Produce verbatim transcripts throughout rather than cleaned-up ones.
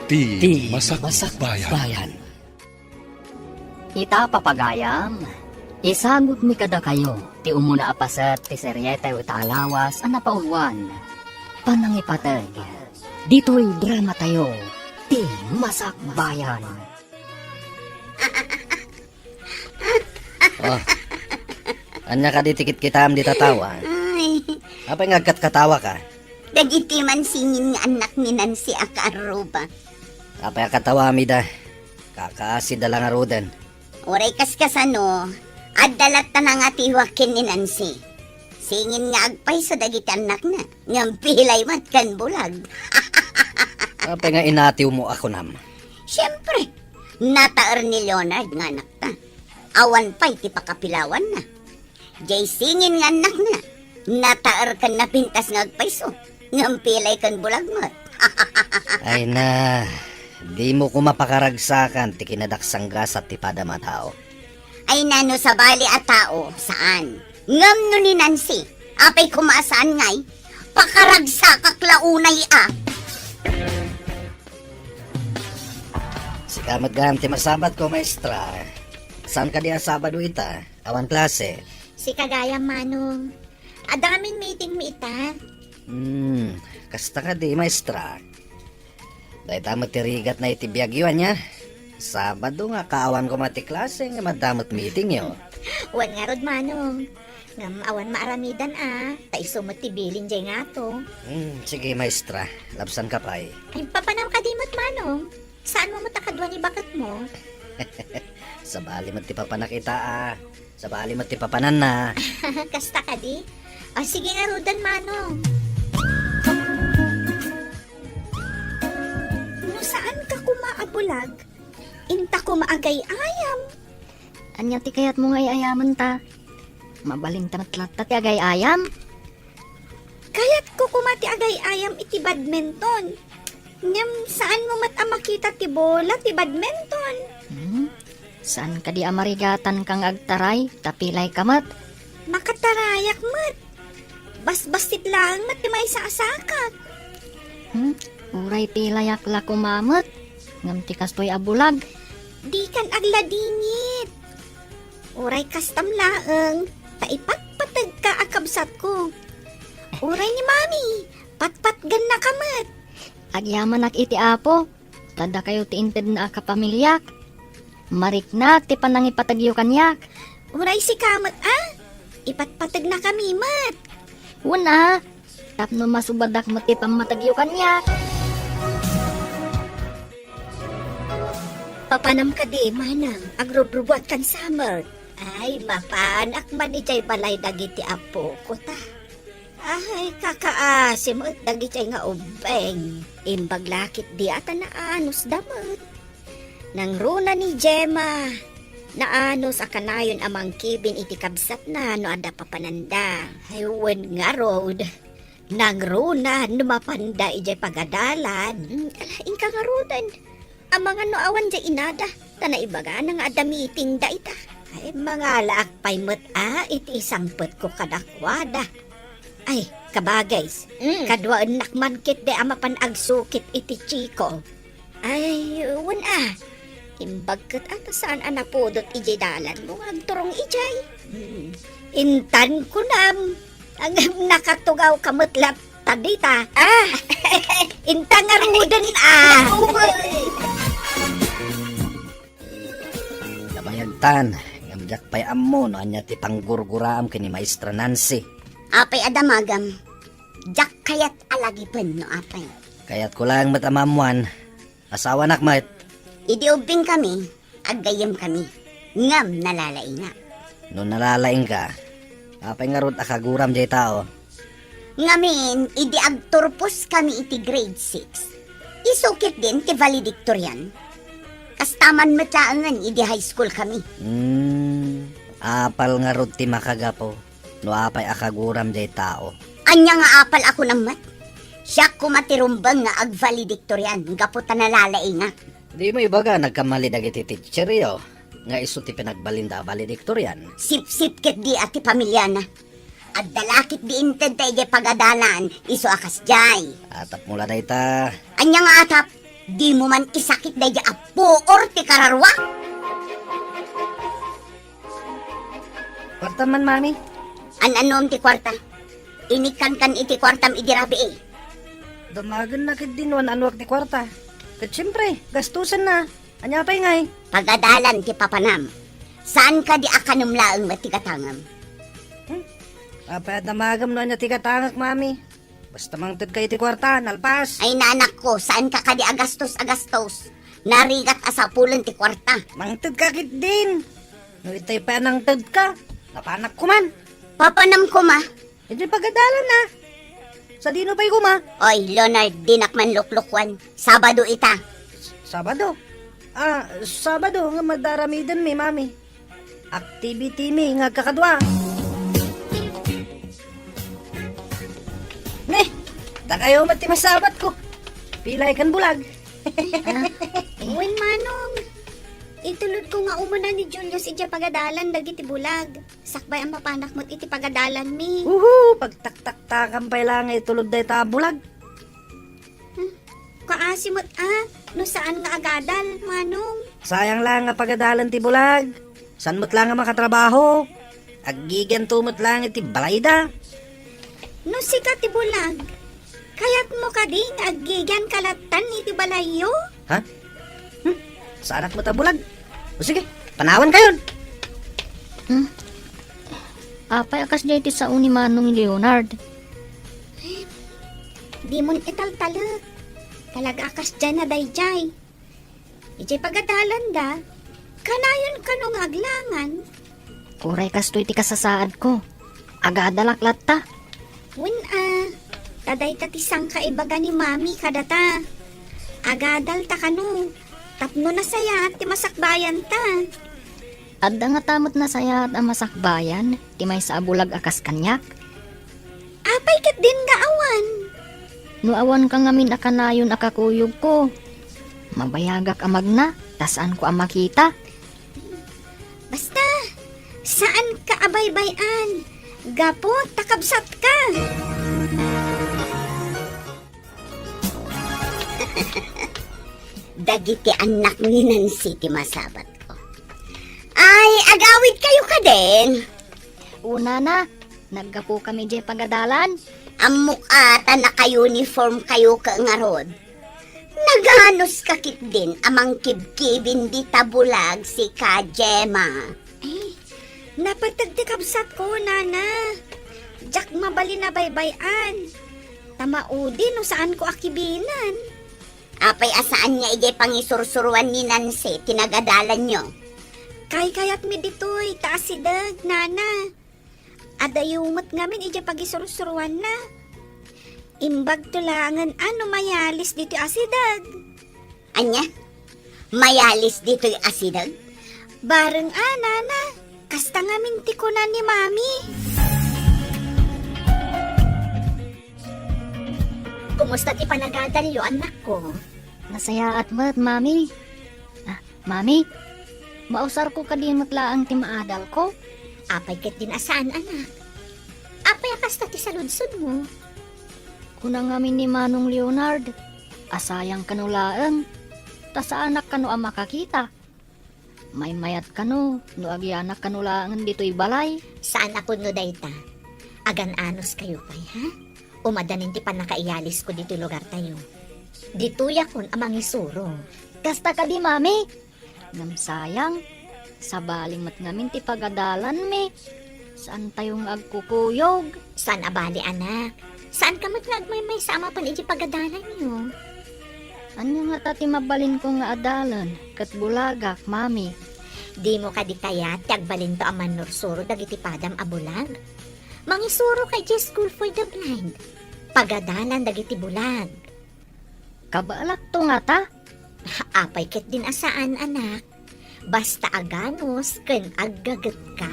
Ti Ti Masakbayan. Masakbayan. Ita, papagayam, isagutmi kadakayo ti umuna a paset ti serietayo ita a lawas a napauluan, Panangipateg. Ditoy dramatayo, Ti Masakbayan. Oh. Ania kadi ti kitkitaem dita tao, a? Ay. Apay nga agkatkatawaka? Dagiti mansingin nga annak ni Nancy a kaarruba. Apay a katawami da? Kakaasida la ngaruden. Uray kaskasano, adda latta nangatiwak ken ni Nancy. Singin nga agpayso dagiti annakna, ngem pilay met ken bulag. Apay nga inatiwmo a kunam? Siempre, nataer ni Leonard nga anakta. Awan pay ti pakapilawanna. Jay singin nga annakna, nataer ken napintas nga agpayso, ngem pilay ken bulag met. Ay na, dimo koma pakaragsakan ti kinadaksanggasat ti padam a tao. Ay na, no sabali a tao, saan. Ngem no ni Nancy, apay koma a saan ngay, pakaragsakak la unay a. Sika met gayam ti masabatko, maestra. Saan kadi a Sabado ita? Awan klase. Sika gayam, Manong. Adda ngamin meetingmi ita. Hmm, kasta kadi, maestra. Dayta met ti rigatna iti biagyo, ania? Sabado nga kaawan koma ti klase ngem adda met meetingyo. Wen ngarud, Manong. Ngem awan maaramidan a, ta isu met ti bilin jay ngato. Hmm, sige, maestra. Labsanka pay. Ay, papanam kadi met, Manong. Saanmo met a kadua ni baketmo? Sabali met ti papanak ita a. Sabali met ti papananna. Kasta kadi? O, sige ngaruden, Manong. No saanka koma a bulag, inta koma agay-ayam. Ania ti kayatmo nga ay-ayamenta? Mabalinta met latta ti agay-ayam. Kayatko koma ti agay-ayam iti badminton. Ngem saanmo met a makita ti bola ti badminton. Hmm? Saan kadi a marigatanka nga agtaray, ta pilayka met? Makatarayak met. Basbassit laeng met ti maisasakak. Hmm? Uray pilayak la koma met, ngem ti kastoy a bulag. Dikan agladingit. Uray kastam laeng, ta ipatpategka a kabsatko. Uray ni Mami, patpatgennaka met. Agyamanak iti Apo, ta dakayo ti intedna a kapamiliak. Mariknak ti panangipategyo kaniak. Uray sika met a, ipatpategnakami met. Wen a, tapno masubadak met ti pammategyo kaniak. Papanam kadi, manang, agrubrubuatkan sa met. Ay, mapanak man idiay balay dagiti apoko ta. Ay, kakaasi met dagiti nga ubbing. Imbag la ketdi a ta naanusda met. Nangruna ni Gemma, naanus a kanayon a mangkibin iti kabsatna no adda papananda. Ay, wen ngarud, nangruna no mapanda idiay pagadalan. Hmm, ala, inka ngaruden. Amangan no awan diay inada, ta naibagana nga adda meeting dayta. Ay, mangalaak pay met a iti isangpetko kadakuada. Ay, kabagays, mm, kaduaennak man ketdi a mapan agsukit iti Chico. Ay, wen a. Imbag ket a ta saan a napudot idiay dalanmo nga agturong idiay. Mm. Intan kunam. Ngem nakatugawka met latta dita. Ah! Inta ngaruden a. Nabayagtan, ngem diak pay ammo no ania ti panggurguraam ken ni Maestra Nancy. Apay a damagam, diak kayat a lagipen no apay. Kayatko laeng met a maammuan, asawanak met. Idi ubbingkami, aggayyemkami, ngem nalalaingak. No nalalaingka, apay ngarud a kaguram diay tao? Ngamin, idi agturposkami iti grade six, isu ketdin ti valedictorian. Kasta man met laengen idi high school kami. Hmm, apal ngarud ti makagapu no apay a kaguram diay tao. Ania nga apal a kunam met? Siak koma ti rumbeng nga agvaledictorian gapu ta nalalaingak. Dimo ibaga nagkamali dagiti teacheryo nga isu ti pinagbalinda a valedictorian? Sipsip ketdi a ti pamiliana. Adda la ketdi intedda idiay pagadalan, isu a kasdiay. Atapmo la dayta. Ania nga atap? Dimo man isakit daydi a puor ti kararua? Kuarta man, Mami. An-anom ti kuarta? Inikkankan iti kuartam idi rabii. Damagenna ketdin no an-anuak ti kuarta. Ket siempre, gastusenna. Ania pay ngay? Pagadalan ti papanam. Saan kadi a kanem laeng met ti gatangem? Hmm? Apay a damagem no ania ti gatangek, Mami? Basta mangted ka iti kuarta, nalpas. Ay, nanakko, saan ka kadi a gastos a gastos? Narigat a sapulen ti kuarta. Mangted ka ketdin. No itay pay a nangted ka, napanak ko man. Papanam koma. Iti pagadalan na. Sadino pay koma? Oy, Leonard, dinak man luklukwan. Sabado ita. Sabado? Ah, Sabado nga madaramidenmi, Mami. Activity mi nga agkakadua. Ne, dakayo met ti masabatko. Pilay ken bulag. Ah, wen, Manong. Itulodko nga umuna ni Julius idiay pagadalan dagiti bulag. Sakbay a mapanak met iti pagadalanmi. Uhu, pagtaktaktakan pay la nga itulod dayta a bulag. Hmm, kaasi met a, no saan nga agadal, Manong. Sayang la nga pagadalan ti bulag. Saan met la nga makatrabaho? Aggigianto met la nga iti balayda. No sika ti bulag, kayatmo kadi nga aggigianka lattan iti balayyo? Ha? Hmm? Saanak met a bulag? O sige, panawankayon. Hmm? Apay a kasdiay ti sao ni Manong Leonard? Dimon italtalek. Talaga a kasdiay na daydiay. Idiay pagadalanda, kanayon kano nga aglangan. Uray kastoy ti kasasaadko. Agadalak latta. Wen a, ta dayta ti sangkaibaga ni Mami kadata. Agadalta kano, tapno nasayaat ti masakbayanta. Adda ngata met nasayaat a masakbayan ti maysa a bulag a kas kaniak? Apay ketdin nga awan? No awanka ngamin a kanayon a kakuyogko, mabayagak a magna, ta saanko a makita. Basta, saanka a baybay-an, gapu ta kabsatka. Dagiti annak ni Nancy ti masabatko. Ay, agawidkayo kadin? O, nana, naggapukami idiay pagadalan. Ammok a ta naka-uniform kayo ket ngarud. Naganos ka ketdin a mangkibkibin dita bulag, sika, Gemma? Eh, napateg ti kabsatko, nana. Diak mabalin a baybay-an. Ta maudi no saanko a kibinan. Apay a saan nga idiay pangisursuruan ni Nancy ti nagadalanyo? Kaykayatmi ditoy ta asideg, nana. Adayo met ngamin idiay pagisursuruanna. Imbagto laengen a no mayalis ditoy asideg. Ania? Mayalis ditoy asideg? Bareng a, nana. Kasta ngamin ti kuna ni Mami. Kumusta ti panagadalyo, annakko? Nasayaat met, Mami. Ah, Mami, mausarko kadi met laeng ti maadalko? Apay ketdin a saan, anak? Apay a kasta ti saludsodmo? Kuna ngamin ni Manong Leonard, a sayang kano laeng, ta saanak kano a makakita. Maymayat kano no agyanak kano laengen ditoy balay. Saan a pudno dayta. Agan-anos kayo pay, ha? Umadanin ti pannakaiyalisko ditoy lugartayo. Ditoyakon a mangisuro. Kasta kadi, Mami. Ngem sayang, sabali met ngamin ti pagadalanmi. Saantayo nga agkukuyog. Saan a bali, anak. Saanka met nga agmaymaysa a mapan iti pagadalanyo. Ania ngata ti mabalinko nga adalan ket bulagak, Mami? Dimo kadi kayat ti agbalinto a mannursuro dagiti padam a bulag? Mangisuroka idiay School for the Blind. Pagadalan dagiti bulag. Kabaelakto ngata? Apay ketdin a saan, anak. Basta aganus ken aggagetka.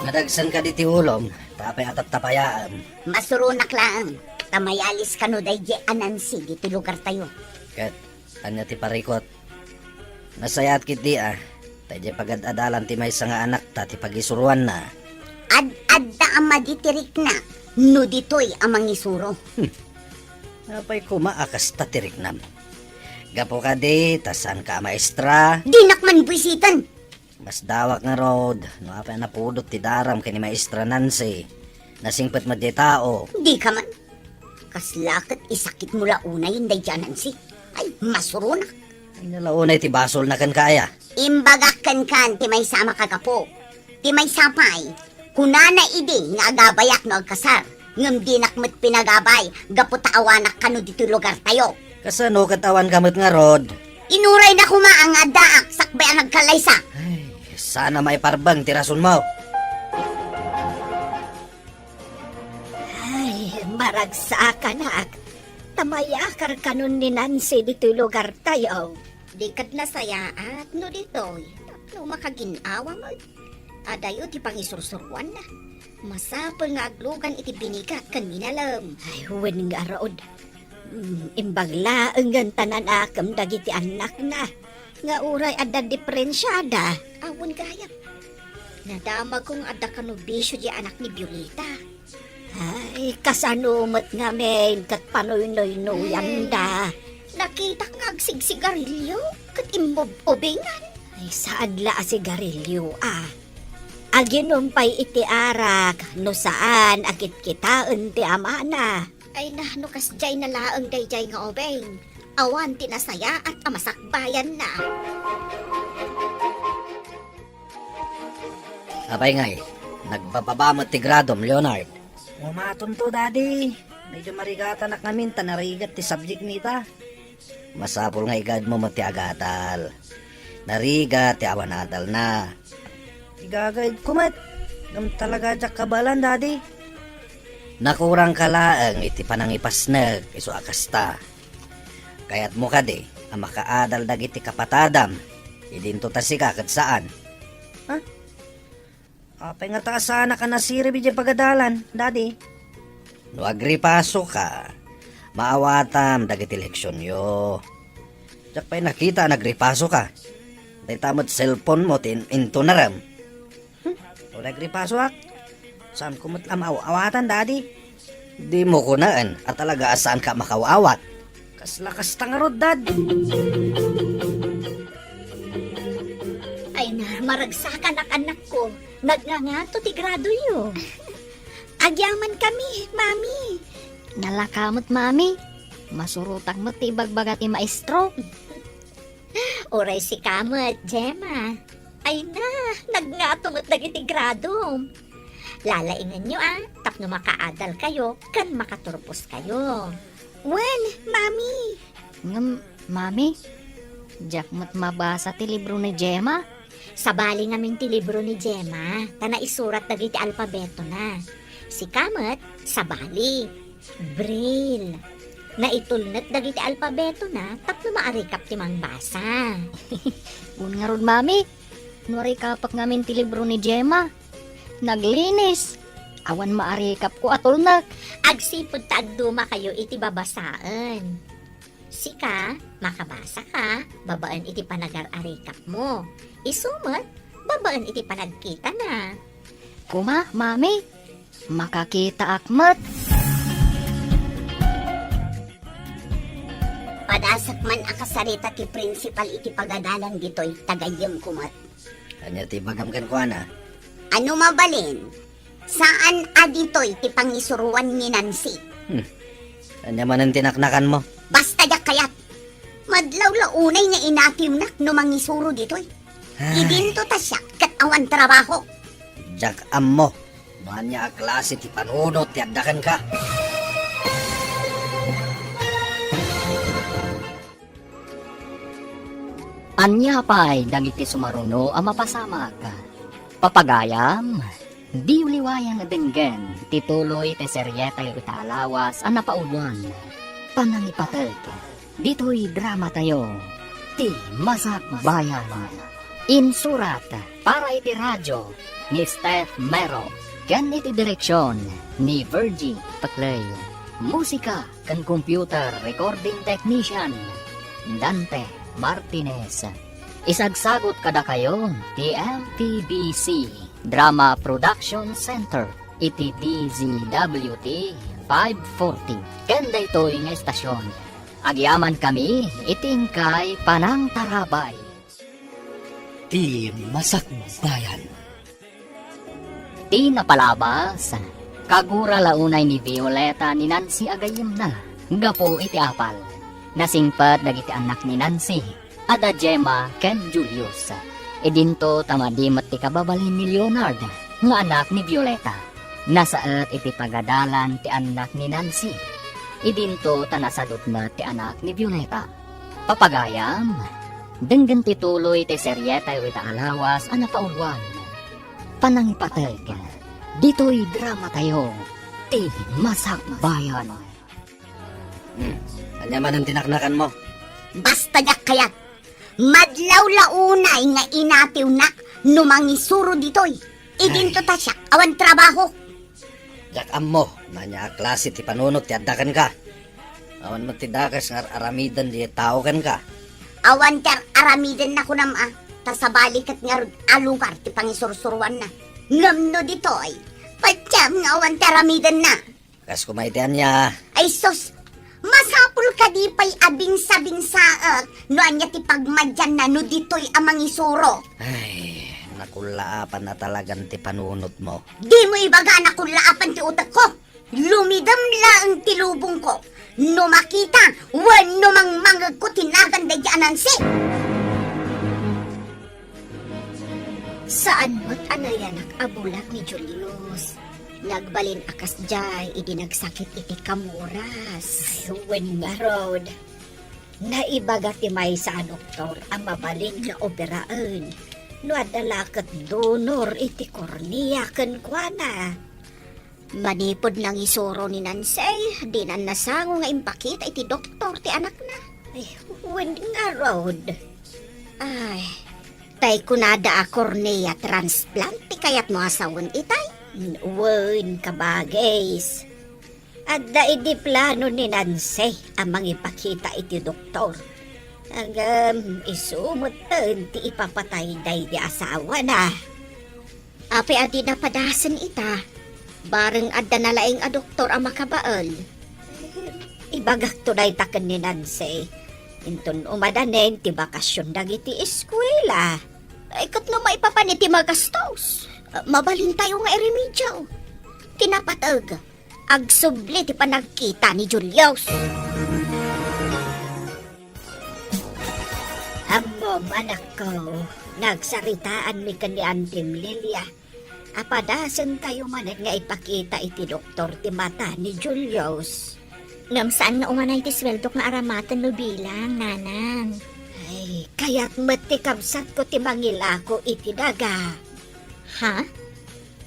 Nadagsen kadi ti ulom, ta apay a tattapayaem? Masuronak laeng, ta mayalis kano daydi a Nancy ditoy lugartayo. Ket ania ti parikut? Nasayaat ketdi a, ta idiay pagad-adalan ti maysa nga anakta ti pagisuroanna. Ad-adda a madi ti rikna. no ditoy a mangisuro. Hmm. Apay koma a kasta ti riknam? Gapu kadi ta saanka a maestra? Dinak man buisiten! Masdawak ngarud no apay a napudot ti daram ken ni Maestra Nancy. Nasingpet met diay tao. Dika man. Kasla ket isakitmo la unay daydiay a Nancy. Ay, masuronak. Ay, nalaunay ti basolna kenka aya? Imbagak kenka ti maysa a makagapu. Ti maysa pay, kunana idi nga agabayak no agkasar, ngem dinak met pinagabay gapu ta awanak kano ditoy lugartayo. Kasano ket awanka met ngarud? Inurayna koma nga addaak sakbay a nagkallaysa. Ay, saan a maiparbeng ti rasonmo. Ay, maragsakanak. Ta mayakar kanon ni Nancy ditoy lugartayo. Di kad nasayaat no ditoy tapno makagin-awa met. Adayo ti pangisursuroanna. Masapul nga aglugan iti binigat ken minalem. Ay, wen ngarud. Mm, imbag laengen ta nanakem dagiti annakna nga uray adda diperensiada. Awan gayam. Nadamagko nga adda kano bisio diay anak ni Violeta. Ay, kasano met ngamin ket panuynuynuyanda? Ay, nakitak nga agsigsigarilio ket immub-ubingan. Ay, saan la a sigarilio a. Aginom pay iti arak no saan a kitkitaen ti amana. Ay na, no kasdiay na laeng daydiay nga ubing, awan ti nasayaat a masakbayanna. Apay ngay, nagbababa met ti gradom, Leonard? Umatonto, Daddy. Medyo marigatanak ngamin ta narigat ti subject nita. Masapul nga igaedmo met ti agadal. Narigat ti awan adalna. Igagaedko met. Ngem talaga diak kabaelan, Daddy. Nakurangka laeng iti panangipasnek isu a kasta. Kayatmo kadi a makaadal dagiti kapatadam idinto ta sika ket saan? Ha? Apay ngata a saanak a nasirib idiay pagadalan, Daddy? No agripasoka, maawatam dagiti leksionyo. Diak pay nakita a nagripasoka. Dayta met cellphone mo ti in-, intunarem. Hmm, no nagripasoak, saanko met la maaw-awatan, Daddy. Dimo kunaen a talaga a saanka a makaaw-awat. Kasla kasta ngarud, Dad. Ay na, maragsakanak, annakko. Nagngangato ti gradoyo. Agyaman kami, Mami. Nalaka met, Mami. Masurotak met ti ibagbaga ti maestro. Uray sika met, Gemma. Ay na, nagngato met dagiti gradom. Lalainganyo a, tapno makaadalkayo ken makaturposkayo. Wen, Mami. Ngem, Mami, diak met mabasa ti libro ni Gemma. Sabali ngamin ti libro ni Gemma, ta naisurat dagiti alpabetona. Sika met, sabali. Braille. Naitulnek dagiti alpabetona tapno maarikap ti mangbasa. Wen ngarud, Mami, no arikapak ngamin ti libro ni Gemma, naglinis. Awan maarikapko a tulnek. Agsipud ta agdumakayo iti babasaen. Sika, makabasaka babaen iti panagar-arikapmo. Isu met, babaen iti panagkitana. Koma, Mami, makakitaak met. Padasek man a kasarita ti prinsipal iti pagadalan ditoy, ta gayyemko met. Ania ti ibagam kenkuana? Ano mabalin? Saan a ditoy ti pangisuroan ni Nancy. Hmm. Ania manen ti naknakanmo? Basta diak kayat. Madlaw la unay nga inatiwnak no mangisuro ditoy. Ay. Idinto ta siak ket awan trabaho. Diak ammo no ania a klase ti panunot ti adda kenka. Ania pay dagiti sumaruno a mapasamak? Papagayam, diyo liwayan a denggen ti tuloy ti serietayo ita a lawas a napauloan, Panangipatek, ditoy dramatayo, ti Masakbayan. Insurat para iti radio ni Steph Mero ken iti direksion ni Virgie Paclay. Musika ken computer recording technician, Dante Martinez. Isagsagut kadakayo ti M P B C Drama Production Center. iti D Z W T five forty ken daytoy nga estasion. Agyamankami iti inkay panangtarabay. Ti Masakbayan. Ti napalabas, kagura la unay ni Violeta ni Nancy a gayyemna gapu iti apal. Nasingpet dagiti annak ni Nancy, adda Gemma ken Julius. Idinto ta madi met ti kababalin ni Leonard nga anak ni Violeta. Nasaet iti pagadalan ti annak ni Nancy. Idinto ta nasadut met ti anak ni Violeta. Papagayam, denggen ti tuloy ti serietayo ita a lawas a napauluan. Panangipateg, ditoy dramatayo, ti Masakbayan. Hmm. Ania manen ti naknakanmo? Basta diak kayat. Madlaw la unay nga inatiwnak no mangisuro ditoy. Idinto ta siak, awan trabaho. Diak ammo no ania a klase ti panunot ti adda kenka. Awan met ti dakes nga ar-aramiden ti tao kenka. Awan ti ar-aramiden na kunam a, ta sabali ket ngarud a lugar ti pangisursuruanna. Ngem no ditoy, patiam nga awan ti aramiden na. Kas koma iti ania? Ay sus, masapul kadi pay a binsabinsaek no ania ti pagmadianna no ditoy a mangisuro. Ay, nakullaapan na talagan ti panunotmo. Dimo ibaga a nakullaapan ti utekko. Lumidem laeng ti lubongko no makita wenno mangmangegko ti nagan daydi a Nancy. Saan met a nayanak a bulag ni Julius. Nagbalin a kasdiay idi nagsakit iti kamuras. Ay, wen ngarud. Naibaga ti maysa a doktor a mabalin nga operaen no adda la ket donor iti kornea kenkuana. Manipud nangisuro ni Nancy, dinan nasango nga impakita iti doktor ti anakna. Ay, wen ngarud. Ay, tay kunada a cornea transplant ti kayatmo a sawen itay? Wen, kabagis. Adda idi plano ni Nancy a mangipakita iti doktor. Ngem isu metten ti ipapatay daydi asawana. Apay a dina padasen ita? Bareng adda nalaing a doktor a makabael. Ibagakto dayta ken ni Nancy. Inton umadanen ti bakasion dagiti eskuela. Ay, ket no maipapan iti magastos, mabalintayo nga iremediaw. Ti napateg, agsubli ti panagkita ni Julius. Ammom, anakko, nagsaritaanmi ken ni Antim Lilia a padasentayo manen nga ipakita iti doktor ti mata ni Julius. Ngem saan nga umanay ti sueldok nga aramaten no bilang, nanang. Ay, kayat met ti kabsatko ti mangilako iti daga. Ha?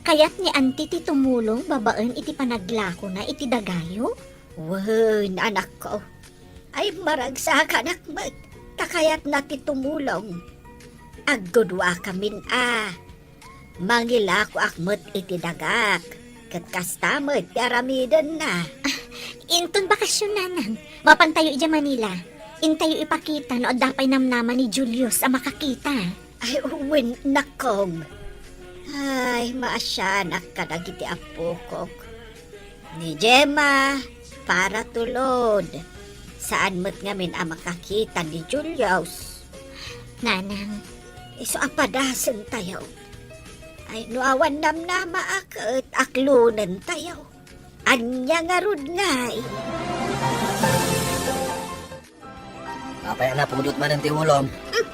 Kayat ni Anti ti tumulong babaen iti panaglakona iti dagayo? Wen, anakko. Ay, maragsakanak met, ta kayatna ti tumulong. Agguduakamin a. Mangilakoak met iti dagak, ket kasta met ti aramidenna. Ah, inton bakasion, nanang, mapantayo idiay Manila. Intayo ipakita no adda pay namnama ni Julius a makakita. Ay, wen, nakong. Ay, maasianak kadagiti appokok. Ni Gemma, para tulod. Saan met ngamin a makakita ni Julius. Nanang. Isu a padasentayo. Ay, no awan namnama a ket aklonentayo. Ania ngarud ngay? Apay a napudot manen ti ulom? Hmm.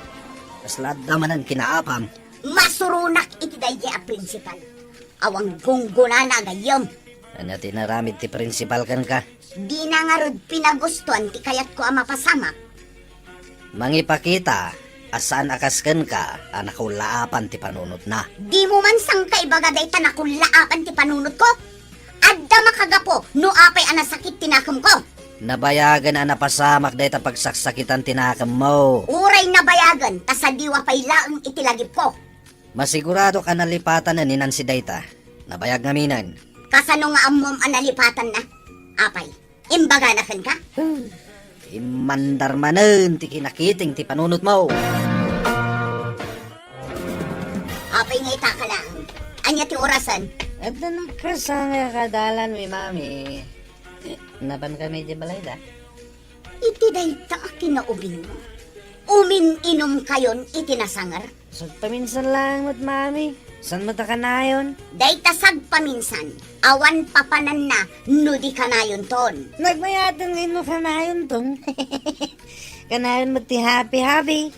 Kasla adda manen kinaapam. Masuronak iti daydiay a prinsipal. Awan gunggonana a gayyem. Ania ti inaramid ti prinsipal kenka? Dina ngarud pinagustoan ti kayatko a mapasamak. Mangipakita a saan a kas kenka a nakullaapan ti panunotna. Dimo man sangkaibaga dayta nakullaapan ti panunotko? Adda makagapu no apay a nasakit ti nakemko. Nabayagen a napasamak dayta pagsaksakitan ti nakemmo. Uray nabayagen, ta sadiwa pay laeng iti lagipko. Masiguradok a nalipatanen ni Nancy dayta. Nabayag ngaminen. Kasano nga ammom a nalipatanna? Apay, imbagana kenka? Immandar manen ti kinakiting ti panunotmo. Apay nga itaka laeng? Ania ti orasen? Adda nakrusa nga kadalan mi, Mami. Napan kami di balayda? Iti dayta a kinaubingmo, umin-inumkayon iti nasanger? Sagpaminsan laeng met, Mami. Saan met a kanayon? Dayta sagpaminsan, awan papananna no di kanayonton. Nagmayaten nga no kanayonton. Kanayon met ti happy-happy.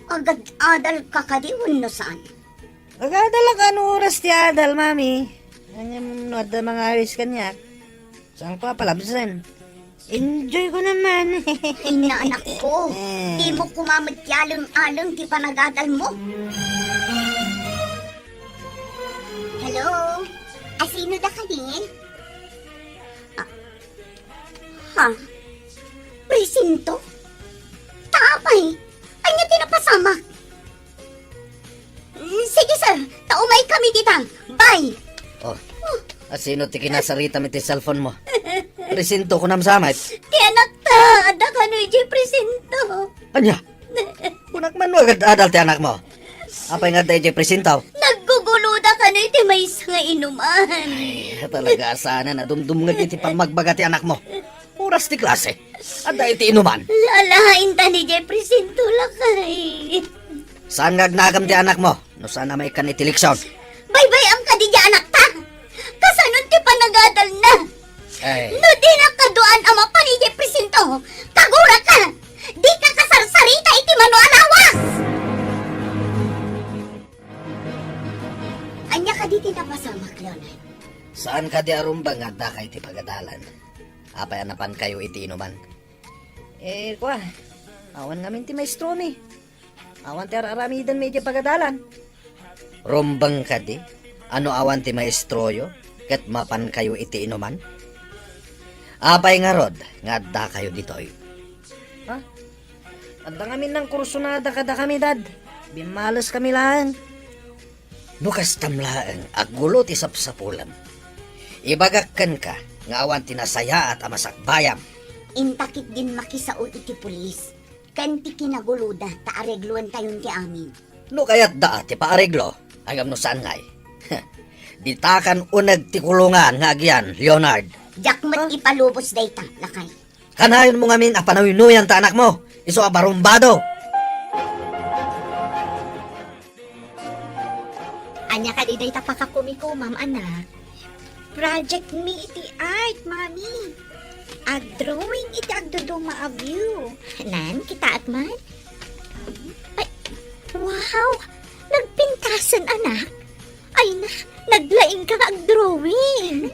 Agad-adal ka kadi wenno saan? Agadalak no oras ti adal, Mami. Ngem no adda mangawis kaniak, saanko a palabsen. Enjoy ko naman. Inna, anakko, dimo koma met ti aleng-aleng ti panagadalmo. Hello? Asino da kadi? Ah, ha? Presinto? Ta apay, ania ti napasamak? Mm, sige, sir. Ta umay kami dita. Bye. Oh, asino ti kinasaritam iti cellphone mo? Presinto kunam sa met. Ti anakta, adda kano idiay presinto. Ania? Kunak man no agad-adal ti anakmo. Apay nga adda idiay presinto? Nagguguloda kano iti maysa nga inuman. Ay, talaga a saan a dumdumngeg iti pammagbaga ti anakmo. Oras ti klase. Adda iti inuman. Lalainta ni Jeffrey Sinto, lakay. Saan nga agnagam ti anakmo no saan a maikkan iti leksion? Baybay-am kadi diay anakta? Kasanon ti panagadalna? Ay. No dinak kaduan a mapan idiay presinto, kaguraka! Dika kasarsarita iti mano a lawas! Ania kadi ti napasamak, Leonard? Saan kadi a rumbeng nga addaka iti pagadalan? Apay a napankayo iti inuman? Eh, kua, awan ngamin ti maestromi. Awan ti ar-aramidenmi idiay pagadalan. Rumbeng kadi a no awan ti maestroyo ket mapankayo iti inuman? Apay ngarud nga addakayo ditoy? Ha? Adda ngamin nangkursunada kadakami, Dad. Bimmaleskami laeng. No kastam laeng, aggulo ti sapsapulem. Ibagak kenka nga awan ti nasayaat a masakbayam. Inta ketdin makisao iti pulis ken ti kinaguloda ta aregloentayon ti amin. No kayatda ti paareglo, ngem no saan ngay? Ditakan uneg ti kulungan nga agian, Leonard. Diak met ipalubos dayta, lakay. Kanayonmo ngamin a panuynuyan ta anakmo, isu a barumbado. Ania kadi dayta pakakumikumam, anak? Project mi iti art, Mami. Agdrawing iti agduduma a view. Nan, kitaek man? Ay, wow! Nagpintasen, anak. Ay na, naglaing ka nga agdrawing.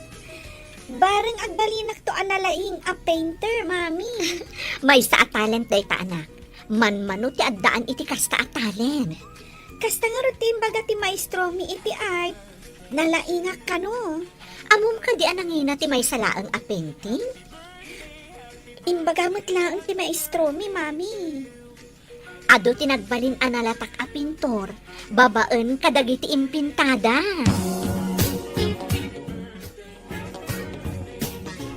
Bareng agbalinakto a nalaing a painter, Mami. Maysa a talent dayta, anak. Manmano ti addaan iti kasta a talent. Kasta ngarud ti imbaga ti maestromi iti art. Nalaingak kano. Ammom kadi a nangina ti maysa laeng a painting? Imbaga met laeng ti maestromi, Mami. Adu ti nagbalin a nalatak a pintor babaen kadagiti impintada.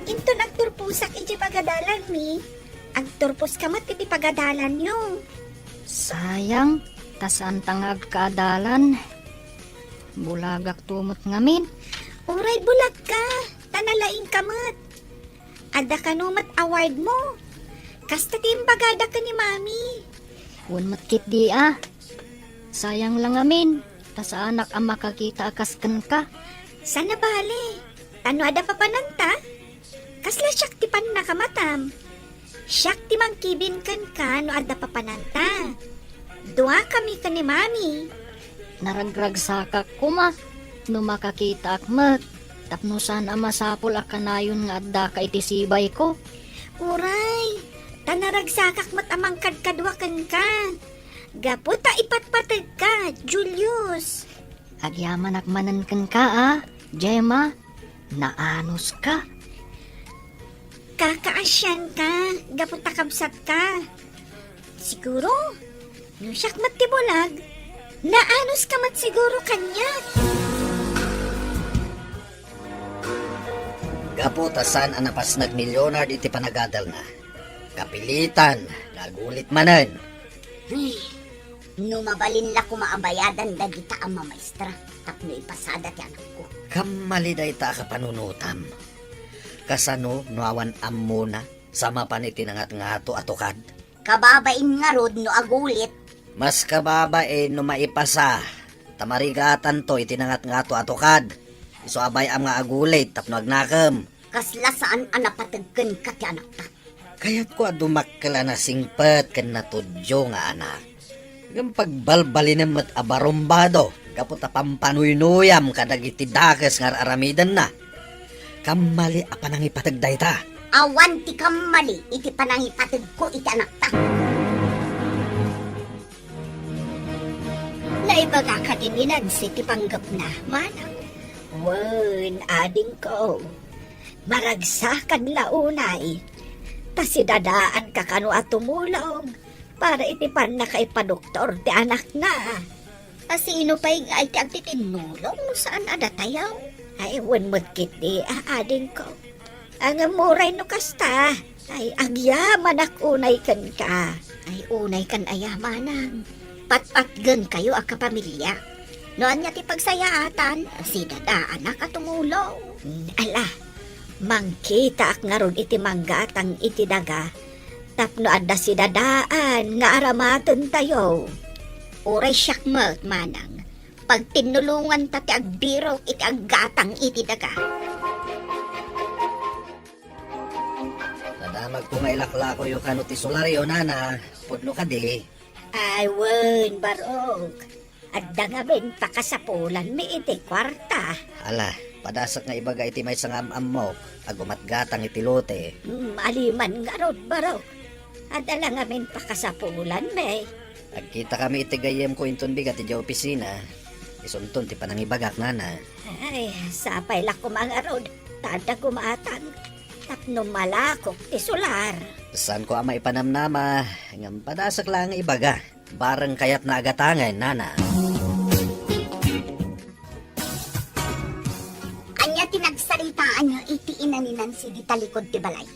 Inton agturposak iti pagadalanmi, agturposka met iti pagadalanyo. Sayang, ta saanta nga agkaadalan. Bulagakto met ngamin. Uray bulagka, ta nalaingka met. Adda kano met awardmo. Kasta ti imbagada ken ni Mami. Wen met ketdi a. Sayang la ngamin, ta saanak a makakita a kas kenka. Saan a bale, ta no adda papananta, kasla siak ti pannakamatam. Siak ti mangkibin kenka no adda papananta. Duakami ken ni Mami. Naragragsakak koma no makakitaak met tapno saan a masapul a kanayon nga addaka iti sibayko. Uray, ta naragsakak met a mangkadkadua kenka. Gapu ta ipatpategka, Julius. Agyamanak manen kenka a, Gemma. Naanuska. Kakaasianka, gapu ta kabsatka. Siguro, no siak met ti bulag, naanuska met siguro kaniak. Gapu ta saan a napasnag ni Leonard iti panagadalna, kapilitan nga agulit manen. Ay, no mabalin la koma a bayadan dagita a mamaestra tapno ipasada ti anakko. Kammali dayta a kapanunotam. Kasano no awan ammona sa mapan iti nangatngato a tukad? Kababain ngarud no agulit. Mas kababain no maipasa, ta marigatanto iti nangatngato a tukad. Isu a bay-am nga agulit tapno agnakem. Kasla saan a napateg kenka ti anakta. Kayatko a dumakkel a nasingpet ken natudyo nga anak. Ngem pagbalbalinem met a barumbado gapu ta pampanuynuyam kadagiti dakes nga ar-aramidenna. Kammali a panangipateg dayta. Awan ti kammali iti panangipategko iti anakta. Naibaga kadi ni Nancy ti panggepna, manang? Wen, adingko. Maragsakan la unay. Ta si Dada, ania kano a tumulong para iti pannakaipadoktor ti anakna. A sino pay ngay ti agtitinnulong no saan a datayo? Ay, wen met ketdi, a, adingko. Ngem uray no kasta, ay, agyamanak unay kenka. Ay, unay kan aya, manang. Patpatgenkayo a kapamilya. No ania ti pagsayaatan, si Dadaanak a tumulong. Ala, mangkitaak ngarud iti manggatang iti daga tapno adda si Dadaan nga aramatentayo. Uray siak met, manang, pagtinnulonganta ti agbirok iti aggatang iti daga. Nadamagko nga ilaklakoyo kano ti solaryo, nana. Pudno kadi? Ay, wen, barok. Adda ngamin pakasapulanmi iti kuarta. Ala, padasek nga ibaga iti maysa nga am-ammok a gumatgatang iti lote. Mm, aliman ngarud, barok. Adda la ngamin pakasapulanmi. Agkitakami iti gayyemko inton bigat idiay opisina. Isunton ti panangibagak, nana. Ay, sapay la koma ngarud ta adda gumatang tapno malakok ti solar. Saanko a maipanamnama, ngem padasek laeng nga ibaga. Bareng kayatna a gatangen, nana. Ania ti nagsaritaanyo iti ina ni Nancy di talikod ti balay?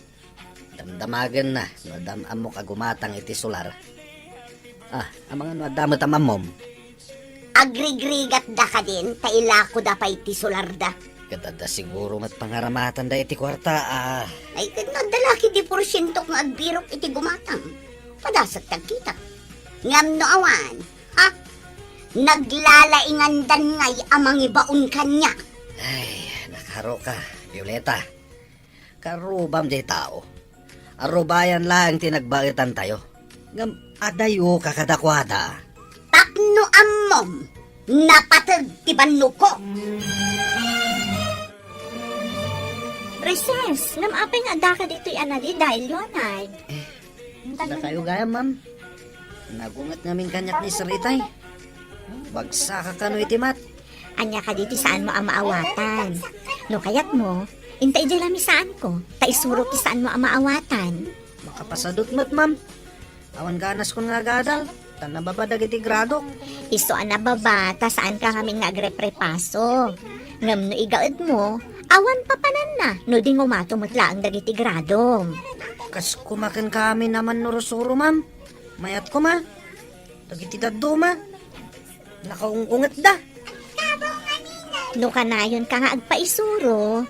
Damdamagenna no adda am-ammok a gumatang iti solar. Ah, amangan no adda met am-ammom? Agrigrigatda kadin ta ilakoda pay ti solarda. Ket adda siguro met pangaramatanda iti kuarta, ah. Ay, ket no adda la ketdi porsiento nga agbirok iti gumatang. Padasek ti agkita. Ngem no awan, ha? Naglalaingandan ngay a mangibaon kaniak. Ay, nakaruka, Violeta. Karubam diay tao. Arubayan laeng ti nagbaetantayo. Ngem adayoka kadakuada. Tapno ammom, napateg ti bannogko. Recess, ngem apay nga addaka ditoy a naliday, Leonard? Eh, dakayo gayam, ma'am. Nagunget ngamin kaniak ni Sir Itay. Bagsaka kano iti mat. Ania kadi ti saanmo a maawatan? No kayatmo, inta idiay lamisaanko, ta isurok ti saanmo a maawatan. Makapasadut met, ma'am. Awan ganaskon nga agadal, ta nababa dagiti gradok. Isu a nababa, ta saanka ngamin nga agreprepaso. Ngem no igaedmo, awan papananna no di ngumato met laeng dagiti gradom. Kas kumaken kami naman no rusuro, ma'am. Mayat koma. Dagiti dadduma, nakaung-ungetda. No kanayonka nga agpaisuro,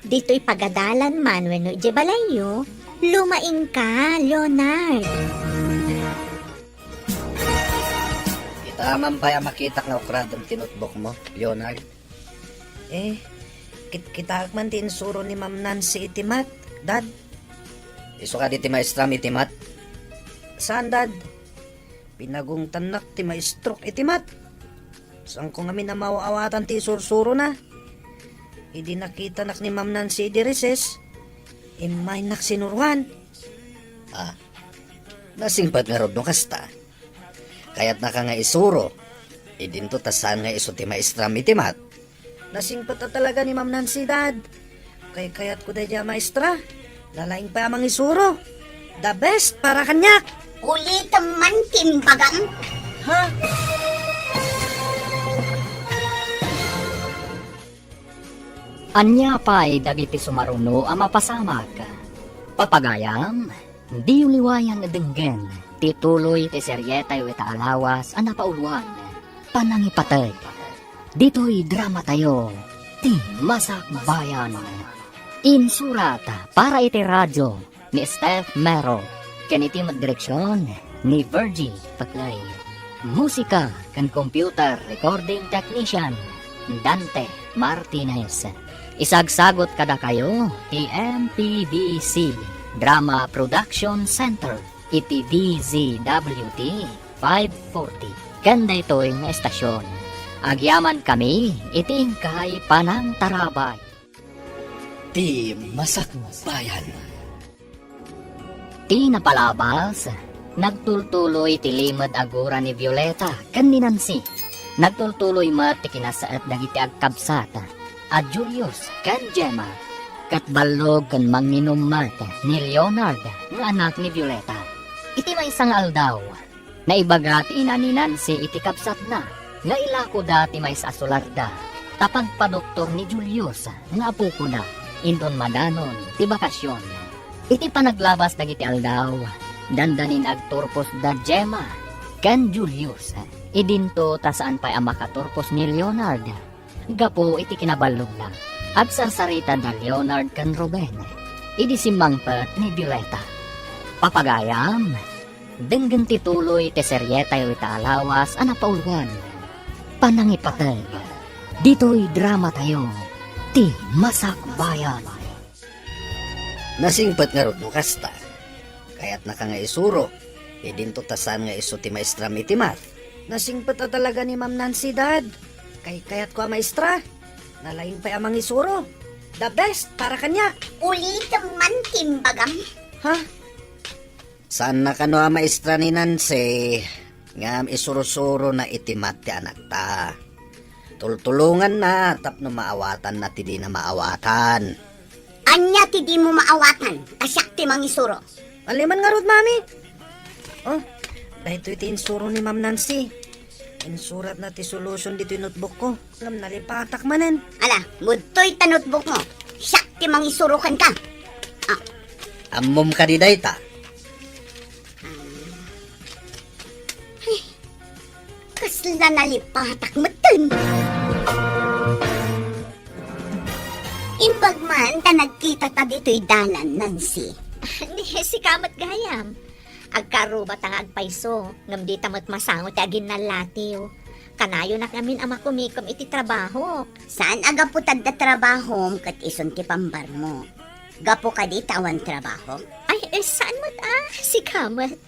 ditoy pagadalan man wenno idiay balayyo, lumaingka, Leonard. Kita man pay a makitak nga ukradem ti notebookmo, Leonard. Eh, kit-, kitaek man ti insuro ni Ma'am Nancy iti mat, Dad. Isu kadi ti maestram iti mat? Saan, Dad? Pinagungtannak ti maestrok iti mat. Saanko ngamin a maaw-awatan ti isursurona. Idi nakitanak ni Ma'am Nancy idi recess, immaynak sinuroan. Ah, nasingpet ngarud no kasta. Kayatnaka nga isuro. Idinto ta saan nga isu ti maestram iti mat. Nasingpet a talaga ni Ma'am Nancy, Dad. Kaykayatko daydiay a maestra. Nalaing pay a mangisuro. The best para kaniak. Ulitem man ti imbagam. Ha? Ania pay dagiti sumaruno a mapasamak? Papagayam, diyo liwayan denggen ti tuloy ti serietayo ita a lawas a napauloan, Panangipateg. Ditoy dramatayo, Ti Masakbayan. Insurat para iti radio ni Steph Mero, ken iti met direksion ni Virgie Paclay. Musika ken computer recording technician, Dante Martinez. Isagsagot kadakayo ti M P B C Drama Production Center iti D Z W T five forty. Ken daytoy nga estasion, agyamankami iti inkay panangtarabay. Ti Masakbayan. Ti napalabas, nagtultuloy ti limed a gura ni Violeta ken ni Nancy. Nagtultuloy met ti kinasaet dagiti agkabsat a Julius ken Gemma. Ket ballog ken manginum met ni Leonard nga anak ni Violeta. Iti maysa nga aldaw, naibaga ti ina ni Nancy iti kabsatna nga ilakoda ti maysa a solarda ta pagpadoktor ni Julius nga apokoda inton madanon ti bakasion. Iti panaglabas dagiti aldaw, dandanin agturpos da Gemma ken Julius. Idinto ta saan pay a makaturpos ni Leonard gapu iti kinaballogna. Agsarsarita da Leonard ken Ruben idi simmangpet ni Violeta. Papagayam, denggen ti tuloy ti serietayo ita a lawas a napauluan, Panangipateg. Ditoy dramatayo, Ti Masakbayan. Nasingpet ngarud no kasta. Kayatnaka nga isuro. Idinto ta saan nga isu ti maestram iti math. Nasingpet a talaga ni Ma'am Nancy, Dad. Kaykayatko a maestra. Nalaing pay a mangisuro. The best para kaniak. Ulitem man ti imbagam. Ha? Saanna kano a maestra ni Nancy, ngem isurusurona iti math ti anakta. Tultulonganna tapno maawatanna ti dina maawatan. Ania ti dimo maawatan? Ta siak ti mangisuro. Aleman ngarud, Mami. Oh, daytoy ti insuro ni Ma'am Nancy. Insuratna ti solution ditoy notebookko. Ngem nalipatak manen. Ala, budtoy ta notebookmo. Siak ti mangisuro kenka. Ah. Ammom kadi dayta? Ay, kasla nalipatak metten. Imbag man ta nagkitata ditoy dalan, Nancy. Ni, sika met gayam. Agkarrubata nga agpayso, ngem dita met masango ti aginnallatiw. Kanayonak ngamin a makumikom iti trabahok. Saan a gapu ta adda trabahom ket isun ti pambarmo? Gapu kadi ta awan trabahom? Ay, eh, saan met a? Sika met.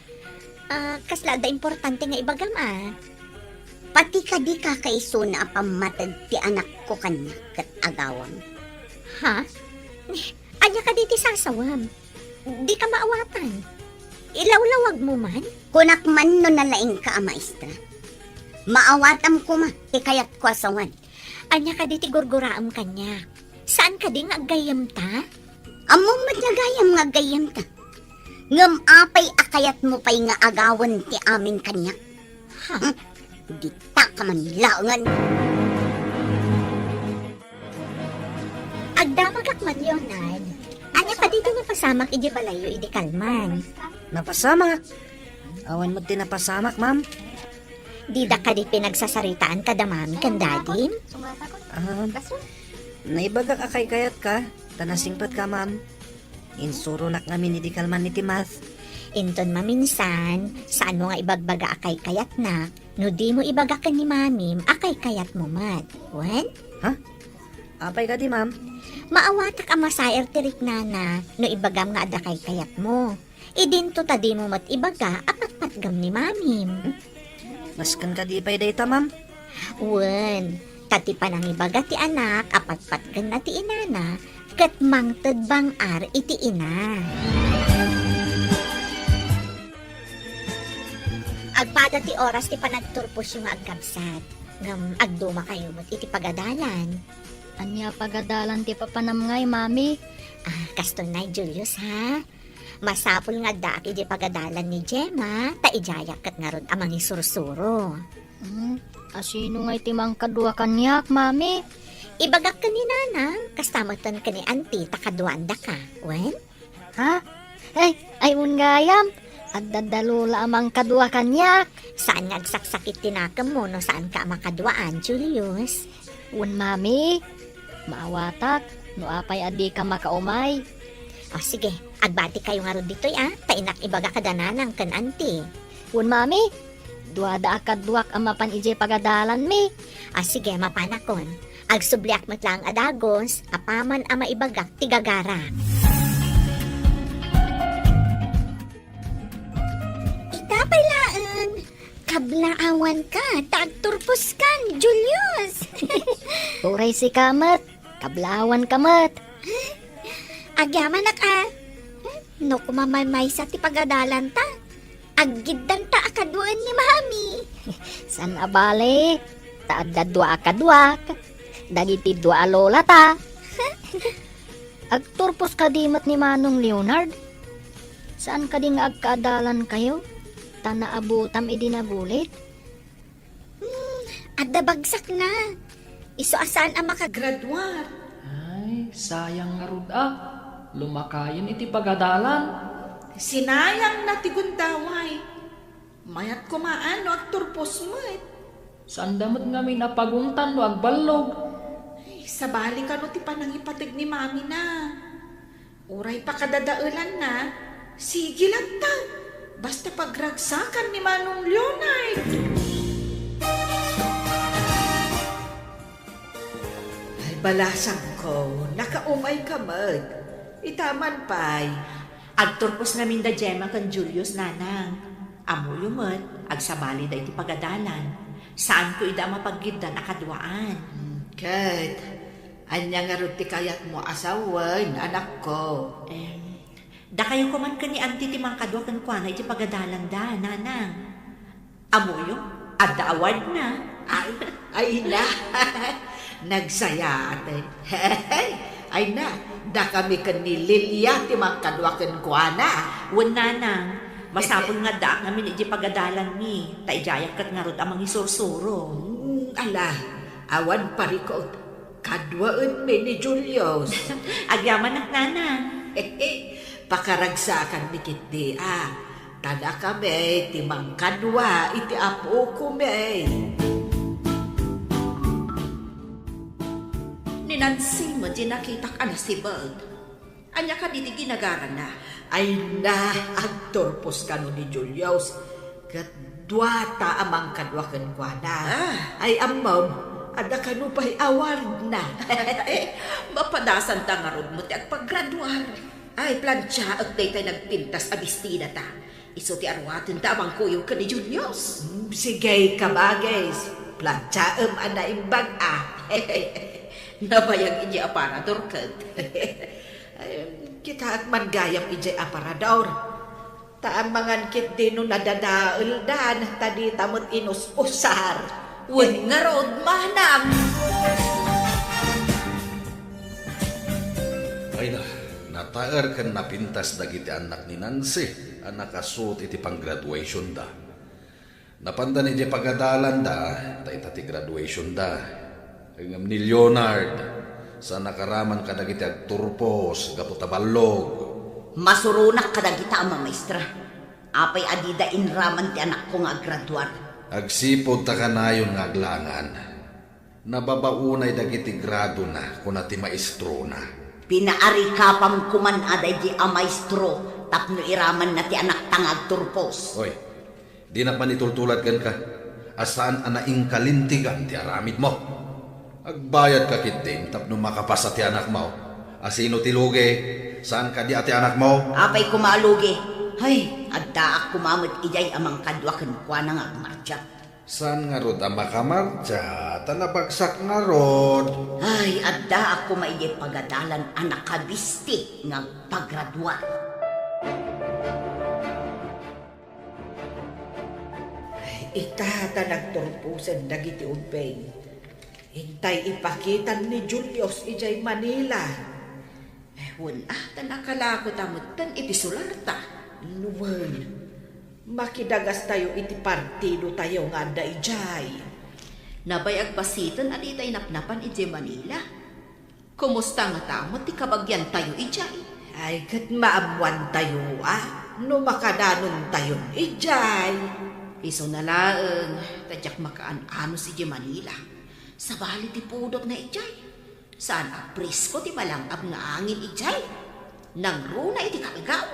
Ah, kasla adda importante nga ibagam a? Pati kadi kakaisuna a pammateg ti anakko kaniak ket agawam. Ha? Ania kadi ti sasawam? Dika maawatan. Ilawlawagmo man? Kunak man no nalaingka a maestra. Maawatam koma ti kayatko a sawen. Ania kadi ti gurguraem kaniak? Saan kadi nga aggayyemta? Ammom met nga gayam nga aggayyemta. Ngem apay a kayatmo pay nga agawen ti amin kaniak? Ha? Hmm? Dita ka man laengen. Agdamagak man, Leonard. Ania kadi ti napasamak idiay balayyo idi kalman? Napasamak? Awan met ti napasamak, ma'am. Dida kadi pinagsasaritaan kada mami ken dadim? Ah, naibagak a kaykayatka, ta nasingpetka, ma'am. Insuronak ngamin idi kalman iti math. Inton maminsan, saanmo nga ibagbaga a kaykayatnak, no dimo ibaga ken ni mamim a kaykayatmo met. Wen? Ha? Apay kadi, ma'am? Maawatak a masair ti riknana no ibagam nga adda kaykayatmo. Idinto ta dimo met ibaga a patpatgam ni mamim. Hmm? Nasken kadi pay dayta, ma'am? Wen, ta ti panangibaga ti anak a patpatgenna ti inana ket mangted bang-ar iti ina. Agpada ti oras ti panagturposyo nga agkabsat, ngem agdumakayo met iti pagadalan. Ania pagadalan ti papanam ngay, Mami? Ah, kastoy nay, Julius, ha? Masapul nga addaak idiay pagadalan ni Gemma, ta idiayak ket ngarud a mangisursuro. Hmm, asino ngay ti mangkadua kaniak, Mami? Ibagak ken ni Nanang, kasta metten ken ni Auntie ta kaduaandaka. Wen? Ha? Ay, ay, wen gayam. Adda da Lola a mangkadua kaniak. Saan nga agsaksakit ti nakemmo no saanka a makaduaan, Julius? Wen, Mami. Maawatak no apay a dika makaumay. O, sige, agbati kayo ngarud ditoy, a, ta innak ibaga kada nanang ken anti. Wen, mami, duada a kaduak a mapan idiay pagadalanmi. O, sige, mapanakon. Agsubliak met laeng a dagus, apaman a maibagak ti gagarak. Ita pay laeng, kablaawanka, ta agturposkan, Julius. Uray sika met, kablaawanka met. Agyamanak a, no kumamaymaysa ti pagadalanta, aggiddanta a kaduaen ni Mami. Saan a bale, ta adda dua a kaduak, dagiti dua a lolata. Agturpos kadi met ni Manong Leonard? Saan kadi nga agkaadalankayo? Ta naabutam idi nagulit? Hmm, adda bagsakna. Isu a saan a makagraduar. Ay, sayang ngarud a. Lumakayen iti pagadalan. Sinayangna ti gundaway. Mayat koma a no agturpos met. Saanda met ngamin a paguntan no agballog. Ay, sabali kano ti panangipateg ni Mami na. Uray pakadadaelanna, sige latta. Basta pagragsakan ni Manong Leonard. Ay, balasangko, nakaumay ka met. Ita man pay, agturpos ngamin da Gemma ken Julius, nanang. Ammoyo met, agsabalida iti pagadalan. Saanko ida a mapaggiddan a kaduaan. Hmm, ket, ania ngarud ti kayatmo a sawen, anakko? Em, dakayo koman ken ni Auntie ti mangkadua kenkuana iti pagadalanda, nanang. Ammoyo, adda awardna. Ay, ay na. Nagsayaat. Ay na, dakami ken ni Lilia ti mangkadua kenkuana. Wen, nanang, masapul nga addaak ngamin idiay pagadalanmi, ta idiayak ket ngarud a mangisursuro. Hmm, ala, awan parikut. Kaduaenmi ni Julius. Agyamanak, nanang. Pakaragsakanmi ketdi a, ta dakami ti mangkadua iti apokomi. Ni Nancy met ti nakitak a nasibed. Ania kadi ti ginagarana? Ay na, agturpos kano ni Julius, ket duata a mangkadua kenkuana. Ah. Ay, ammom, adda kano pay awardna. Mapadasanta ngarud met ti agpagraduar. Ay, plantiaek daytay nagpintas a bestidata. Isu ti aruatenta a mangkuyog ken ni Julius. Hmm, sige, kabagis. Plantiaem a naimbag a. Nabayag idiay aparador ket. Ay, kitaek man gayam idiay aparador. Ta amangan ketdi no nadadaeldan, ta dita met inus-usar. Wen ngarud, manang! Ay na, nataer ken napintas dagiti annak ni Nancy a nakasuot iti panggraduationda. Napandan idiay pagadalanda, ta ita ti graduationda. Ngem ni Leonard, saan a karaman kadagiti agturpos gapu ta ballog. Masuronak kadagita a mamaestra. Apay a dida inraman ti anakko nga aggraduar? Agsipud ta kanayon nga aglangan. Nababaonay dagiti gradona, kuna ti maestrona. Pinaarikapam koman a daydi a maestro tapno iramanna ti anakta nga agturpos. Oy, dinak man itultulad kenka a saan a naingkalintegan ti aramidmo. Agbayadka ketdin tapno makapasa ti anakmo. A sino ti lugi? Saan kadi a ti anakmo? Apay koma a lugi? Hay, addaak koma met idiay a mangkadua kenkuana nga agmartiak. Saan ngarud a makamartia, ta nabagsak ngarud. Ay, addaak koma idiay pagadalan a nakabisti nga agpagraduar. Ay, ita ta nagturposen dagiti ubbing. Intay ipakitan ni Julius idiay Manila. Eh, wen, ah, ta nakalako ta metten iti sularta. Wen, makidagastayo iti partidotayo nga adda idiay. Nabayag basiten a ditay napnapan idiay Manila. Kumusta ngata met ti kabagiantayo idiay? Ay, ket maammoantayo a no makadanontayon idiay. Isuna laeng, ta diak makaan-anos idiay Manila. Sabali ti pudotna idiay. Saan a presko ti malangab nga angin idiay? Nangruna iti kalgaw.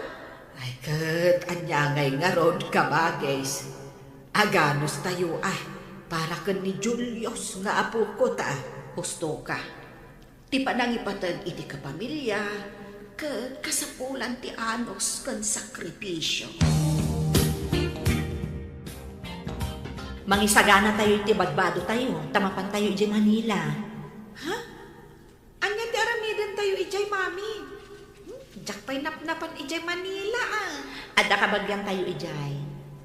Ay, ket ania ngay ngarud, kabagis? Aganos tayo, a, para ken ni Julius nga apoko ta, husto ka. Ti panangipateg iti kapamilya, ket kasapulan ti anos ken sakripisio. Mangisagana tayo iti badbado tayo, ta mapan tayo idiay Manila. Ha? Ania ti aramiden tayo idiay, Mami? Hmm, diak pay napnapan idiay Manila, a. Adda kabagian tayo idiay.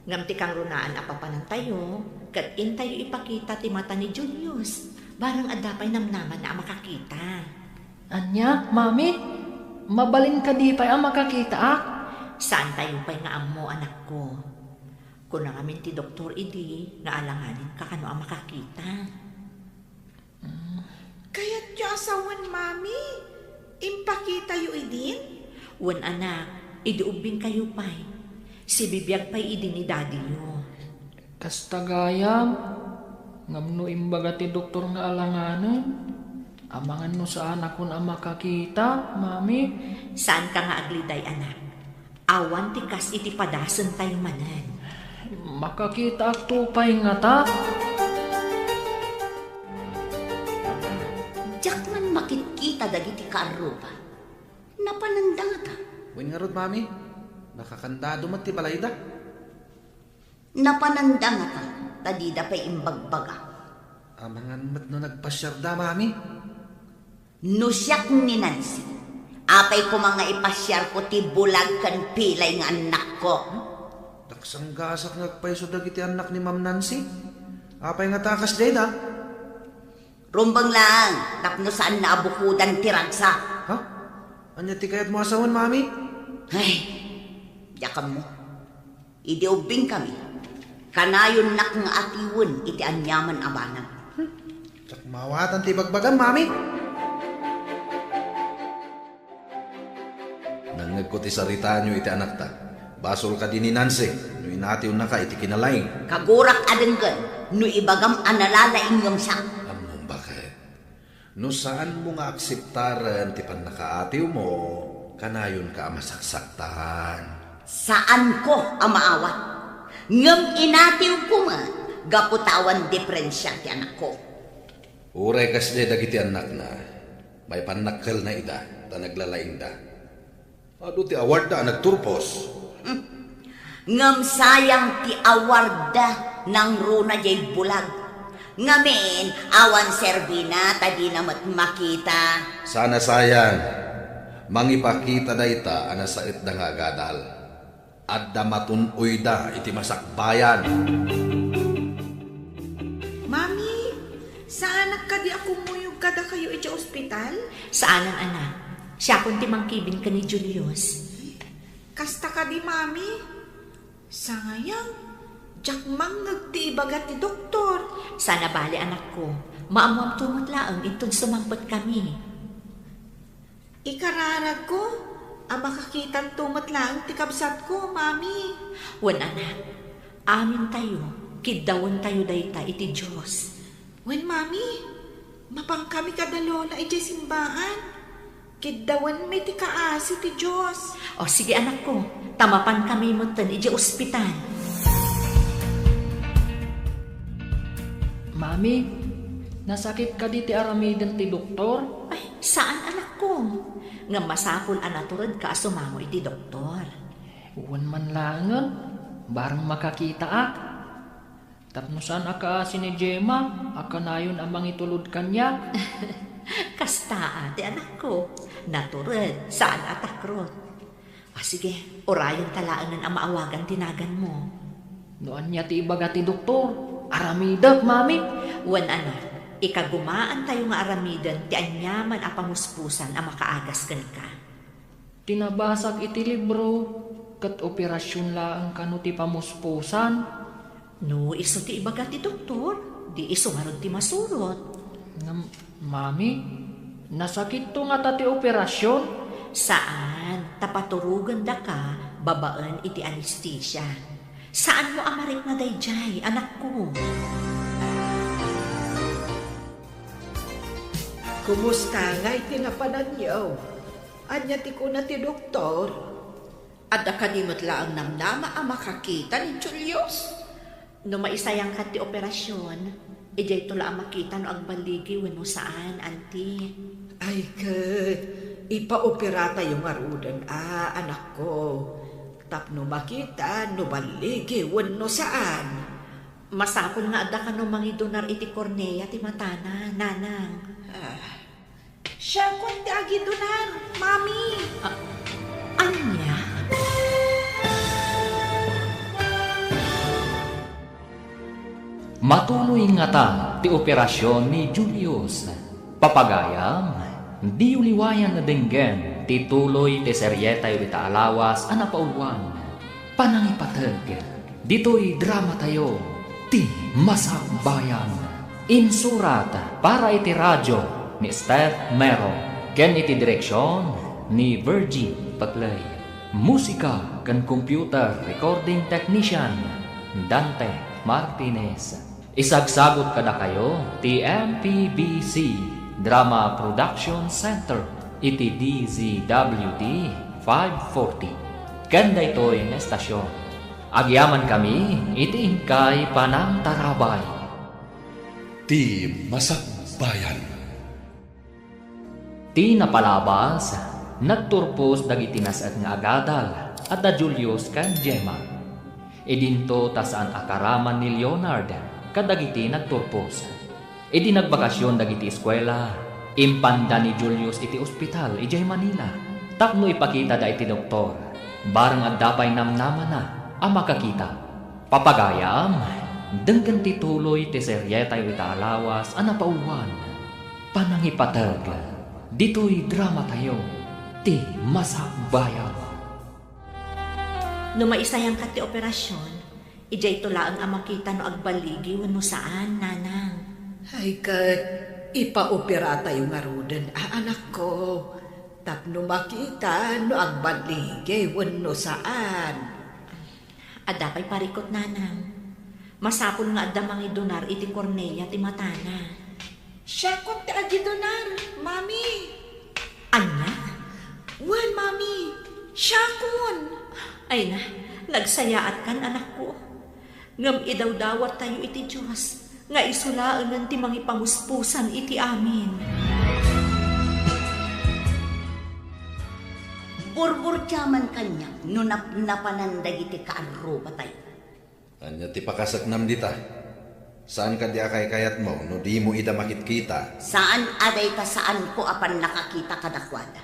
Ngem ti kangrunaan a papanan tayo, ket intayo ipakita ti mata ni Julius. Barang adda pay namnamanna a makakita. Ania, Mami? Mabalin kadi pay a makakitaak? Saan tayo pay nga ammo, anakko. Kuna ngamin ti doktor idi nga alanganen ka kano a makakita. Kayatyo a sawen, Mami? Impakitayo idin? Wen, anak, idi ubbing kayo pay. Sibibiag pay idi ni Daddy yo. Kasta gayam, ngem no imbaga ti doktor nga alanganen, amangan no saanakon a makakita, Mami? Saanka nga agliday, anak. Awan ti kas iti padasentayo manen. Makakitaakto pay ngata? Diak man makitkita dagiti kaarruba. Napananda ngata? Wen ngarud, Mami, nakakandado met ti balayda. Napananda ngata, ta dida pay imbagbaga. Amangan met no nagpasiarda, Mami. No siak ni Nancy, apay koma nga ipasiarko ti bulag ken pilay nga annakko? Nagsanggasak nga agpayso dagiti annak ni Ma'am Nancy. Apay ngata a kasdiay da? Rumbeng laeng tapno saanna a bukodan ti ragsak. Ha? Ania ti kayatmo a sawen, Mami? Ay, diak ammo. Idi ubbingkami, kanayonnak nga atiwen iti aniaman a banag. Diak maawatan ti ibagbagam, Mami. Nangngegko ti saritaanyo iti anakta. Basol kadi ni Nancy no inatiwnaka iti kinalaing? Kagurak a denggen no ibagam a nalalaing ngem siak. Ammom, baket. No saanmo nga akseptaren ti pannakaatiwmo, kanayonka a masaksaktan. Saanko a maawat. Ngem inatiwko met gapu ta awan diferensia ti anakko. Uray kasdiay dagiti annakna, maipannak kelna ida, ta naglalaingda. Adu ti awardda a nagturpos. Hmm. Ngem sayang ti awardda, nangruna diay bulag. Ngamin, awan serbina ta dina met makita. Saan a sayang. Mangipakita dayta a nasaetda nga agadal. Adda matun-oyda iti masakbayan. Mami, saanak kadi a kumuyog kadakayo idiay ospital? Saanen, anak. Siakon ti mangkibin ken ni Julius. Kasta kadi, Mami? Sangayam, diak mangngeg ti ibaga ti doktor. Saan a bale, anakko. Maammoamto met laeng inton sumangpetkami. Ikararagko a makakitanto met laeng ti kabsatko, Mami. Wen, anak, amintayo, kiddawentayo dayta iti Dios. Wen, Mami, mapankami kada Lola idiay simbaan. Kiddawenmi ti kaasi ti Dios. O, sige, anakko, ta mapankami metten idiay ospital. Mami, nasakit kadi ti aramiden ti doktor? Ay, saan, anakko. Ngem masapul a naturedka a sumamo iti doktor. Wen man laengen, bareng makakitaak. Tapno saan a kaasi ni Gemma a kanayon a mangitulod kaniak. Kasta a ti anakko, natured, saan a takrot. A, sige, urayenta laengen a maawagan ti naganmo. No ania ti ibaga ti doktor, aramidek, Mami. Wen, anak, ikagumaantayo nga aramiden ti aniaman a pamuspusan a makaagas kenka. Ti nabasak iti libro, ket operasion laeng kano ti pamuspusan? No isu ti ibaga ti doktor, di isu ngarud ti masurot. Ngem, Mami, nasakitto ngata ti operasion? Saan, ta paturogendaka babaen iti anestesia. Saanmo a marikna daydiay, anakko. Kumusta ngay ti napananyo? Ania ti kuna ti doktor? Adda kadi met laeng namnama a makakita ni Julius? No maisayangkan ti operasion, idiayto la a makita no agballigi wenno saan, anti. Ay ket, ipaoperatayo ngaruden a, anakko, tapno makita no balligi wenno saan. Masapul nga adda kano mangidunar iti kornea ti matana, nanang. Ah. Siakon ti agidunar, Mami! Ah, ania? Matuloy ngata ti operasion ni Julius. Papagayam, diyo liwayan a denggen ti tuloy ti serietayo ita a lawas a napauluan. Panangipateg ditoy dramatayo, Ti Masakbayan. Insurat para iti radio ni Steph Mero ken iti direksion ni Virgie Paclay. Musika ken computer recording technician, Dante Martinez. Isagsagut kadakayo ti M P B C Drama Production Center iti D Z W T five forty. Ken daytoy nga estasion, agyamankami iti inkay panangtarabay. Ti Masakbayan. Ti napalabas, nagturpos dagiti nas-et nga agadal a da Julius ken Gemma. Idinto ta saan a karaman ni Leonard kadagiti nagturpos. Idi nagbakasion dagiti eskuela, impanda ni Julius iti ospital idiay Manila tapno ipakitada iti doktor, barang adda pay namnamana a makakita. Papagayam, denggen ti tuloy ti serietayo ita a lawas a napauluan. Panangipateg ditoy dramatayo, Ti Masakbayan. No maisayangka ti operasion, idiayto laeng a makita no agballigi wenno saan, nanang. Ay ket, ipaoperatayo ngaruden a, anakko, tapno makita no agballigi wenno saan. Adda pay parikut, nanang. Masapul nga adda mangidunar iti kornea ti matana. Siakon ti agidunar, Mami. Ania? Wen, Mami. Siakon. Ay na, nagsayaatkan, anakko. Ngem idawdawattayo iti Dios nga isu laengen ti mangipamuspusan iti amin. Burburdiaman kaniak no napnapanan dagiti kaarrubatayo. Ania ti pakasaknam dita? Saan kadi a kaykayatmo no dimo ida makitkita? Saan a dayta saanko a pannakakita kadakuada.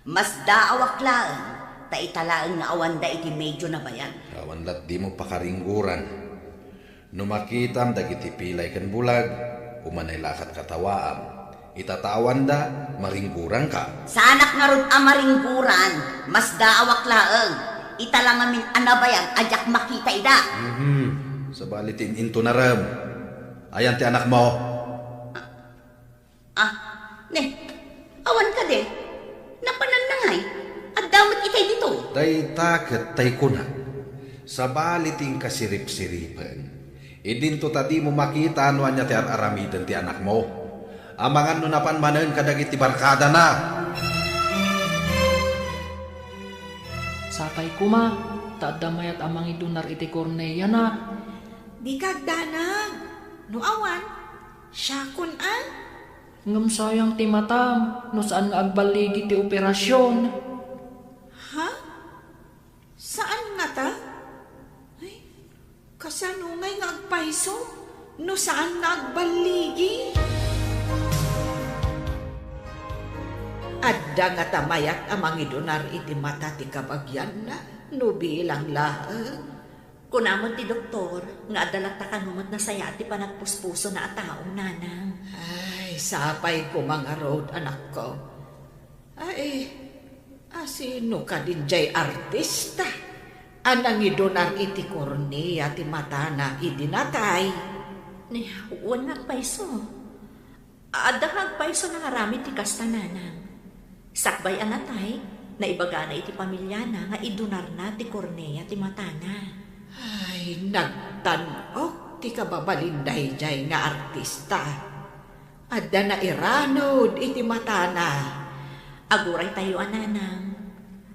Masdaawak laeng, ta ita laeng nga awanda iti medio nabayag. Awan lat dimo pakaringguran. No makitam dagiti pilay ken bulag, umanay la a katkatawaam. Ita ta awanda, maringguranka. Saanak ngarud a maringguran, masdaawak laeng. Ita la ngamin a nabayag a diak makita ida. Mhm. Sabali ti in-intunarem. Ayan ti anakmo? Ah, ne, awan kadi. Napananna ngay. Adda met itay ditoy. Dayta ket tay kuna. Sabali ti inkasiripsiripen. Idinto ta dimo makita no ania ti ar-aramiden ti anakmo. Amangan no napan manen kadagiti barkadana. Sapay koma, ta adda mayat a mangidunar iti korneana. Dika agdanag. No awan, siakon a. Ngem sayang ti matam no saan nga agballigi ti operasion. Ha? Saan ngata? Ay, kasano ngay nga agpayso no saan nga agballigi? Adda ngata mayat a mangidunar iti mata ti kabagianna no bilang laeng? Kuna met ti doktor nga adda latta kano met nasayaat ti panagpuspusona a tao, nanang. Ay, sapay koma ngarud, anakko. Ay, a sino kadin jay artista a nangidunar iti kornea ti matana idi natay? Ni, wen nga agpayso. Adda nga agpayso nga aramid ti kasta, nanang. Sakbay a natay, naibagana iti pamiliana nga idunarna ti kornea ti matana. Ay, nagtan-ok ti kababalin daydiay nga artista. Adda nairanud iti matana. Aguraytayo a nanang.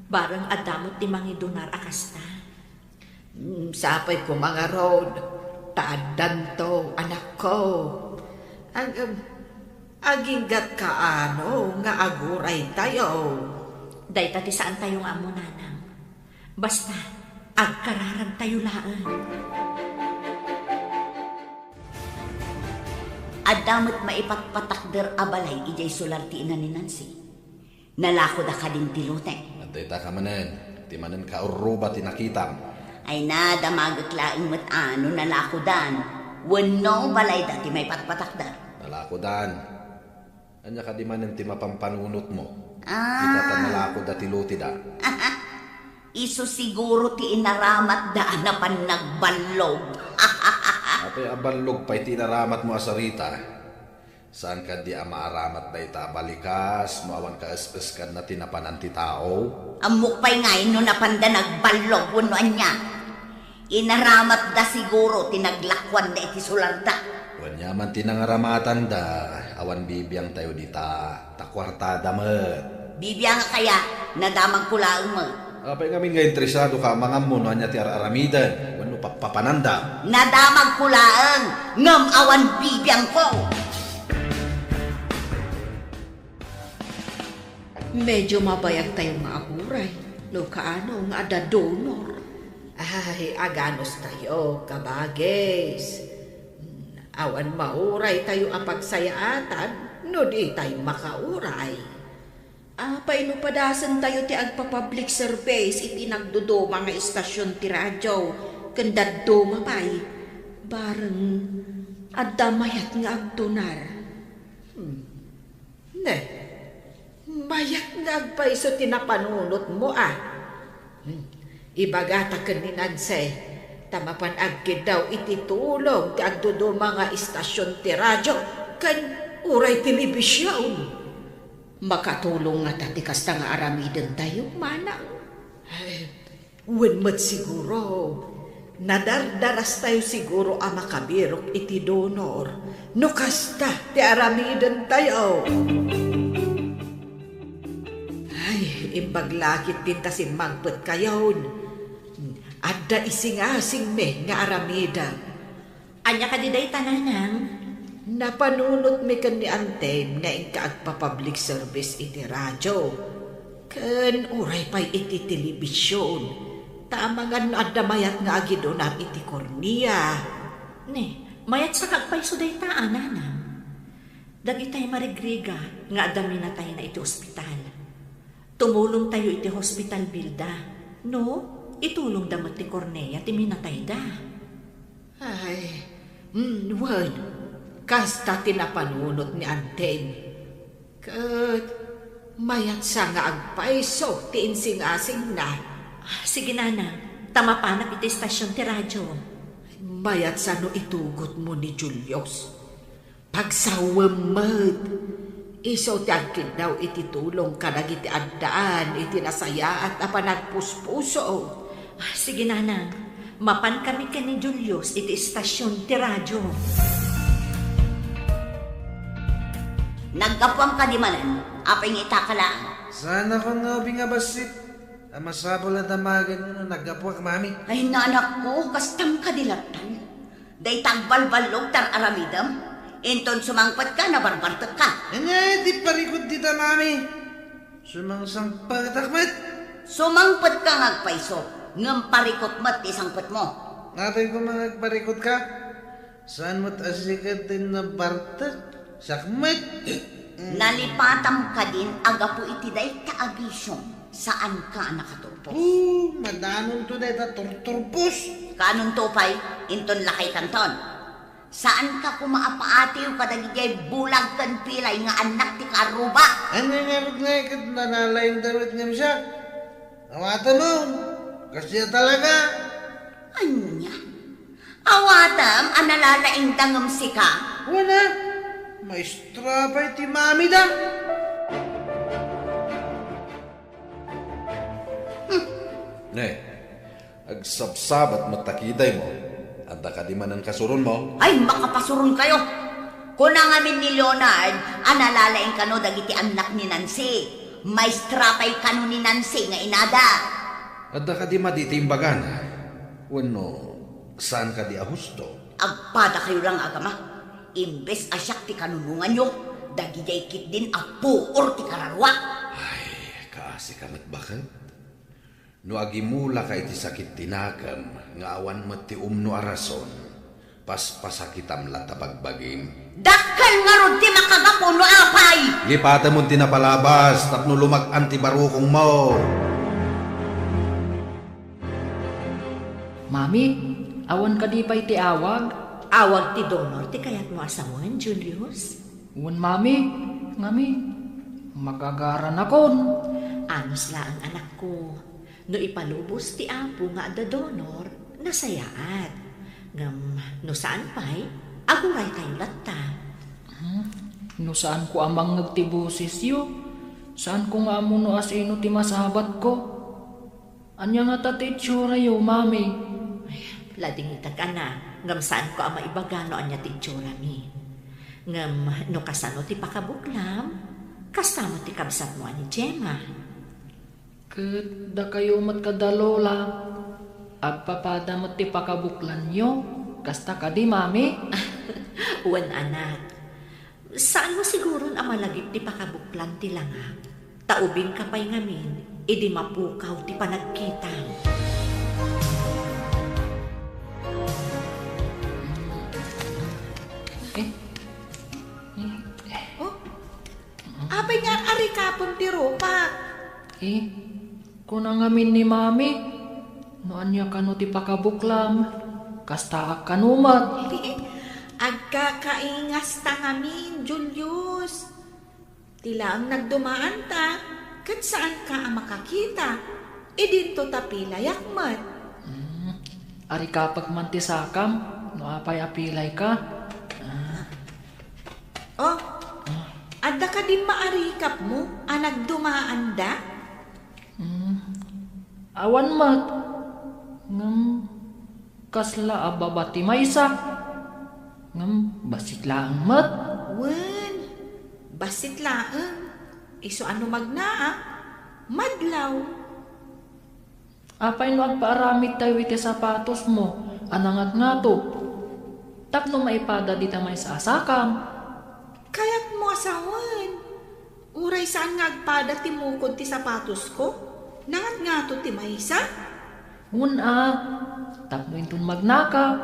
Bareng adda met ti mangidonar a kasta. Mm, sapay koma ngarud, ta addanto, anakko. Ag-, aginggat kaano nga aguraytayo? Dayta ti saantayo nga ammo, nanang. Basta, agkararagtayo laeng. Adda met maipatpatakder a balay idiay sular ti ina ni Nancy. Nalakoda kadin ti lote. Dayta ka manen, ti manen kaurruba ti nakitam. Ay na, damagek laeng met a no nalakodan. Wenno balayda ti maipatpatakder. Nalakodan. Ania kadi manen ti mapampanunotmo? Ah. Ita ta nalakoda ti loteda. Isu siguro ti inaramatda a napan nagballog. Apay a ballog pay ti inaramatmo a sarita? Saan kadi a maaramat dayta a balikas no awan kaes-eskadna ti napanan ti tao? Ammok pay ngay no napanda nagballog wenno ania. Inaramatda siguro ti naglakuanda iti sularda. Wen ania man ti nangaramatanda, awan bibiangtayo dita, ta kuartada met. Bibiangak aya, nadamagko laeng met. Apay ngamin nga interesado ka a mangammo no ania ti ar-aramiden wenno pappapananda? Nadamagko laeng, ngem awan bibiangko. Medyo mabayagtayo nga aguray no kaano nga adda donor. Ay, aganustayo, kabagis. Awan mauraytayo a pagsayaatan no ditay makauray. Apay no padasentayo ti agpa-public service iti nagduduma nga istasion ti radio ken dadduma pay, bareng adda mayat nga agdonar. Hmm. Ne, mayat nga agpayso ti napanunotmo a. Hmm. Ibagata ken ni Nancy, ta mapan agkiddaw iti tulong ti agduduma nga istasion ti radio ken uray telebision. Makatulong ngata ti kasta nga aramidentayo, manang? Ay, wen met siguro. Nadardarastayo siguro a makabirok iti donor no kasta ti aramidentayo. Ay, imbag la ketdin ta simmangpetkayon. Adda isingasingmi nga aramidem. Ania kadi dayta, nanang? Napanunotmi ken ni Antem nga inka agpa-public service iti radio. Ken uray pay iti telebision. Ta amangan no adda mayat nga agidonar iti kornea. Ne, mayat sa nga agpayso dayta a, nanang. Dagitay marigrigat nga adda minatayna iti ospital. Tumulongtayo iti hospital bill da. No, itulongda met ti kornea ti minatayda. Ay, mm, wen, kasta ti napanunot ni Antem. Ket mayat sa nga agpayso ti insingasingna. Ah, sige, nanang, ta mapanak iti estasion ti radio. Mayat sa no itugotmo ni Julius. Pagsawem met. Isu ti agkiddaw iti tulong kadagiti addaan iti nasayaat a panagpuspuso. Ah, sige, nanang. Mapankami ken ni Julius iti estasion ti radio. Naggapuam kadi manen, apay nga ita ka laeng? Saan a koma nga ubing a bassit a masapul a damagenmo no naggapuak, mami? Ay, nanakko, kastam kadi lattan? Dayta agbalballog ti ar-aramidem. Inton sumangpetka, nabarbartekka. Ania ti parikut dita, mami? Sumangsangpetak met. Sumangpetka nga agpayso, ngem parikut met ti sangpetmo. Apay koma nga agparikutka? Saan met a sika ti nabartek? Siak met. Nalipatam kadin a gapu iti dayta a bisio, saanka a nakaturpos. Oh, madanonto dayta turturpos. Kaanonto pay, inton lakaykanton. Saanka koma a paatiyo kadagiti bulag ken pilay nga annak ti kaarruba. Ania ngarud nga iket nalalaingda met ngem siak? Awatem, oh. Kasdiay talaga. Ania? Awatem a nalalaingda ngem sika? Wen a, maestra pay ti mamida. Hmm. Ne, agsabsabat met ta kidaymo. Adda kadi manen kasuronmo? Ay, makapasuronkayo! Kuna ngamin ni Leonard a nalalaing kano dagiti annak ni Nancy. Maestra pay kano ni Nancy nga inada. Adda kadi met iti imbagana? Wenno, saan kadi a husto? Agpadakayo la nga agama. Imbes a siak ti kanunonganyo, dagidiay ketdin a puor ti kararua. Ay, kaasika met baket. No agimulaka iti sakit ti nakem nga awan met ti umno a rason, paspasakitam latta bagbagim. Dakkel ngarud ti makagapu no apay! Lipatemon ti napalabas tapno lumag-an ti barukongmo. Mami, awan kadi pay ti awag? Awag ti donor ti kayatmo a sawen, Julius? Wen, Mami, ngamin, magagaranakon. Anus laeng, anakko. No ipalubos ti Apo nga adda donor, nasayaat. Ngem no saan pay, aguraytayo latta. Hmm, no saanko a mangngeg ti bosesyo, saanko nga ammo no asino ti masabatko. Ania ngata ti itsuratayo, Mami? Ay, ladingitak, anak, ngem saanko a maibaga no ania ti itsurami. Ngem no kasano ti pakabuklam, kasta met ti kabsatmo a ni Gemma. Ket dakayo met kada lola, agpapada met ti pakabuklanyo. Kasta kadi, Mami? Wen, anak. Saanmo siguron a malagip ti pakabuklan ti langak, ta ubingka pay ngamin idi mapukaw ti panagkitam. Eh? Oh? Apay nga arikapem ti rupak? Eh? Kuna ngamin ni Mami, no ania kano ti pakabuklam, kastaak kano met. Agkakaingasta ngamin, Julius. Ti laeng nagdumaanta, ket saanka a makakita. Idinto ta pilayak met. Hmm, arikapek man ti sakam, no apay a pilayka. Ah. Oh, adda kadin maarikapmo a nagdumaanda? Hmm. Awan met. Ngem kasla a baba ti maysa. Ngem bassit laeng met. Wen, bassit laeng. Isu a no magnaak, madlaw. Apay no agpaaramidtayo iti sapatosmo a nangatngato tapno maipada dita maysa a sakam? Kayatmo a sawen, uray saan nga agpada ti mukod ti sapatosko, nangatngato ti maysa? Wen a, tapno inton magnaka,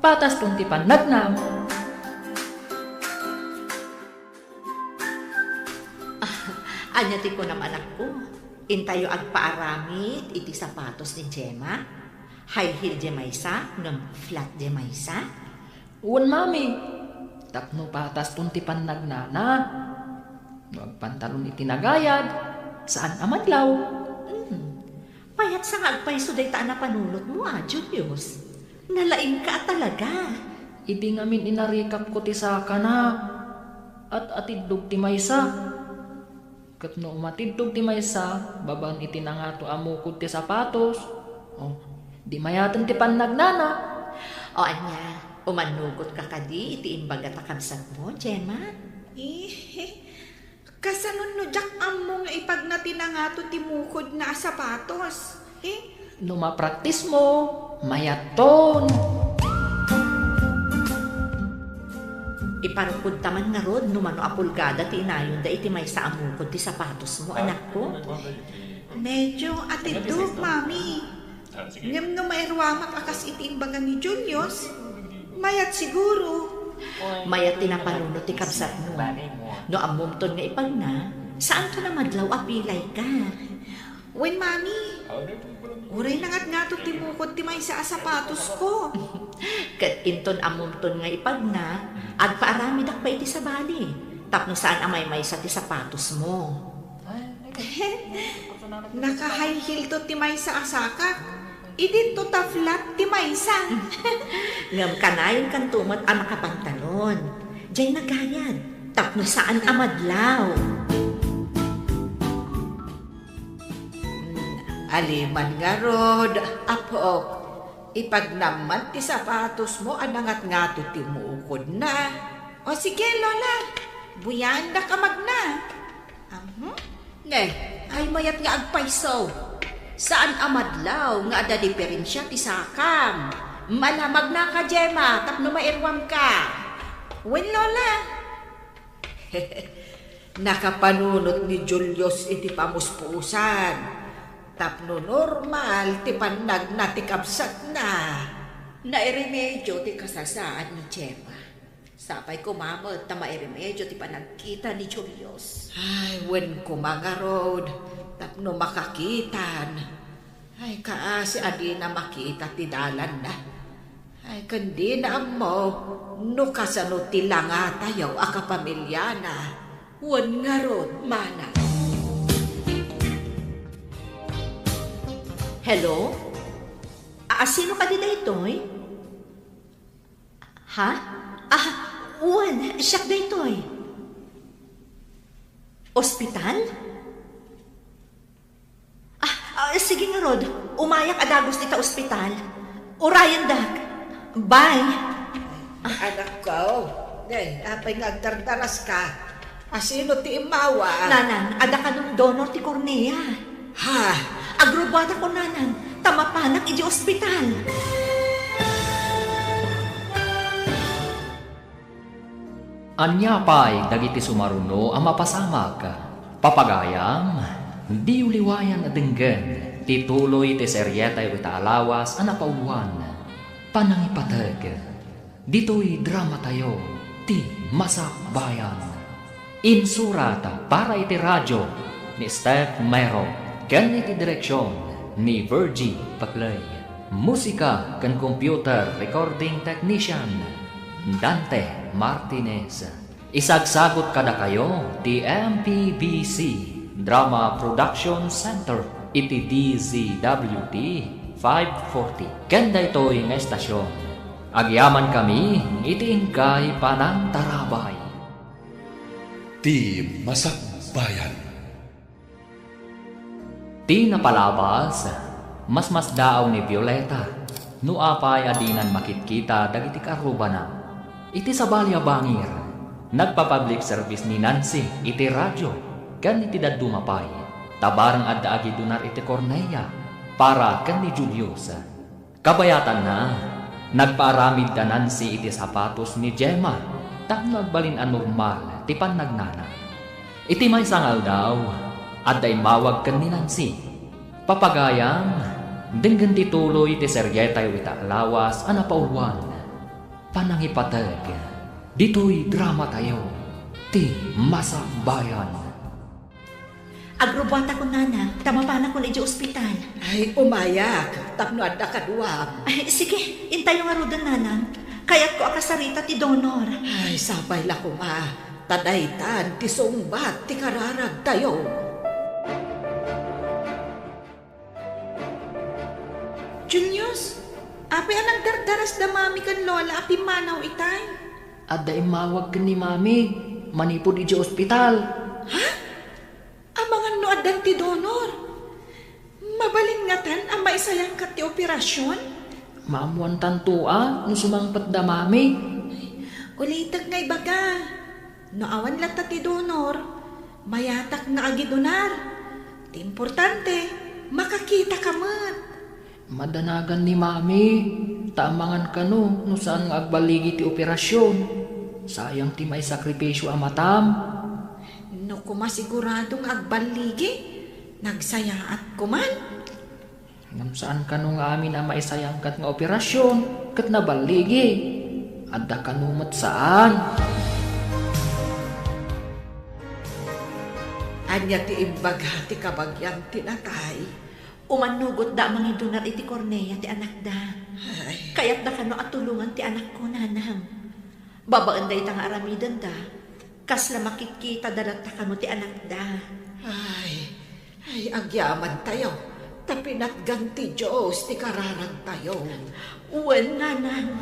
pataston ti pannagnam. Ania ti kunam, anakko? Intayo agpaaramid iti sapatos ni Gemma? High heel diay maysa, ngem flat diay maysa? Wen, Mami. Tapno pataston ti pannagnana. No agpantalon iti nagayad, saan a madlaw. Hmm. Mayat sa nga agpayso dayta a napanunotmo a, Julius. Nalaingka a talaga. Idi ngamin inarikapko ti sakana, at-atiddog ti maysa. Ket no umatiddog ti maysa babaen iti nangato a mukod ti sapatos, oh, di mayaten ti pannagnana. O ania, umannugotka kadi iti imbaga ta kabsatmo, Gemma? Eh, kasano no diak ammo nga ipagna ti nangato ti mukodna a sapatos? Eh? No mapraktismo, mayatton. Iparukudta man ngarud no mano a pulgada ti inayonda iti maysa a mukod ti sapatosmo, anakko? Medyo atiddog, Mami. Ngem no mairuamak a kas iti imbaga ni Julius, mayat siguro. Mayat ti napanunot ti kabsatmo. No ammomton nga ipagna, saanton a madlaw a pilayka. Wen, Mami. Uray nangatngato ti mukod ti maysa a sapatosko. Ket inton ammomton nga ipagna, agpaaramidak pay iti sabali, tapno saan a maymaysa ti sapatosmo. Naka-high heel to ti maysa a sakak. Idinto ta flat ti maysa. Ngem kanayonkanto met a makapantalon. Diay nagayad, tapno saan a madlaw. Mm, aliman ngarud, apok, ipagnam man ti sapatosmo a nangatngato ti mukodna. O sige, Lola. Buyaendaka magna. Ammo? Ne, ay mayat nga agpayso. Saan a madlaw nga adda diferensia ti sakam. Mala, magnaka, Gemma, tapno mairuamka. Wen, Lola. Nakapanunot ni Julius iti pamuspusan. Tapno normal ti pannagna ti kabsatna. Nairemedio ti kasasaad ni Gemma. Sapay koma met ta mairemedio ti panagkita ni Julius. Ay, wen koma ngarud, tapno makakitan. Ay, kaasi a dina makita ti dalanna. Ay, ken dina ammo no kasano ti langatayo a kapamiliana. Wen ngarud, manang. Hello? A, sino kadi daytoy? Ha? Ah, wen, siak daytoy. Ospital? Ah, ah, sige ngarud, umayak a dagus dita ospital. Urayendak. Bye. Anakko, ne, apay nga agdardaraska? Asino ti immawa? Nanang, adda kanon donor ti kornea. Ha? Agrubuatakon, nanang, ta mapanak iti ospital. Ania pay dagiti sumaruno a mapasamak? Papagayam, diyo liwayan a denggen ti tuloy ti serietayo ita a lawas a napauluan, Panangipateg. Ditoy dramatayo, ti Masakbayan. Insurat para iti radio ni Steph Mero ken iti direksion ni Virgie Paclay. Musika ken computer recording technician, Dante Martinez. Isagsagut kadakayo ti M P B C Drama Production Center iti D Z W T five forty. Ken daytoy nga estasion, agyamankami iti inkay panangtarabay. Ti Masakbayan. Ti napalabas, masmasdaaw ni Violeta no apay a dinan makitkita dagiti kaarrubana. Iti sabali a bangir, nagpa-public service ni Nancy iti radio ken iti dadduma pay, ta bareng adda agidonar iti kornea para ken ni Julius. Kabayatanna, nagpaaramid da Nancy iti sapatos ni Gemma tapno agbalin a normal ti pannagnana. Iti maysa nga aldaw, adda immawag ken ni Nancy. Papagayam, denggen ti tuloy ti serietayo ita a lawas a napauluan, Panangipateg. Ditoy dramatayo, ti Masakbayan. Agrubuatakon, nanang, ta mapanakon idiay ospital. Ay, umayak, tapno adda kaduam. Ay, sige, intayo ngaruden, nanang. Kayatko a kasarita ti donor. Ay, sapay la koma, ta daytan ti sungbat ti kararagtayo. Julius, apay a nagdardaras da Mami ken Lola a pimmanaw itay? Adda immawag ken ni Mami manipud idiay ospital. Ha? Amangan no addan ti donor? Mabalin ngatan a maisayangkat ti operasion? Maammoantanto a no sumangpet da Mami. Ulitek nga ibaga, no awan latta ti donor, mayatak nga agidonar. Ti importante, makakitaka met. Madanagan ni Mami, ta amangan kano no saan nga agballigi ti operasion. Sayang ti maisakripisio a matam. No koma sigurado nga agballigi, nagsayaat koman. Ngem saan kano nga amin a maisayangkat nga operasion ket naballigi? Adda kano met saan? Ania ti imbaga ti kabagian ti natay? Umannugotda a mangidonar iti kornea ti anakda. Ay. Kayatda kano a tulongan ti anakko, nanang. Babaen dayta nga aramidenda, kasla makitkitada latta kano ti anakda. Ay, ay, agyamantayo, ta pinatgan ti Dios ti kararagtayo. Wen, nanang.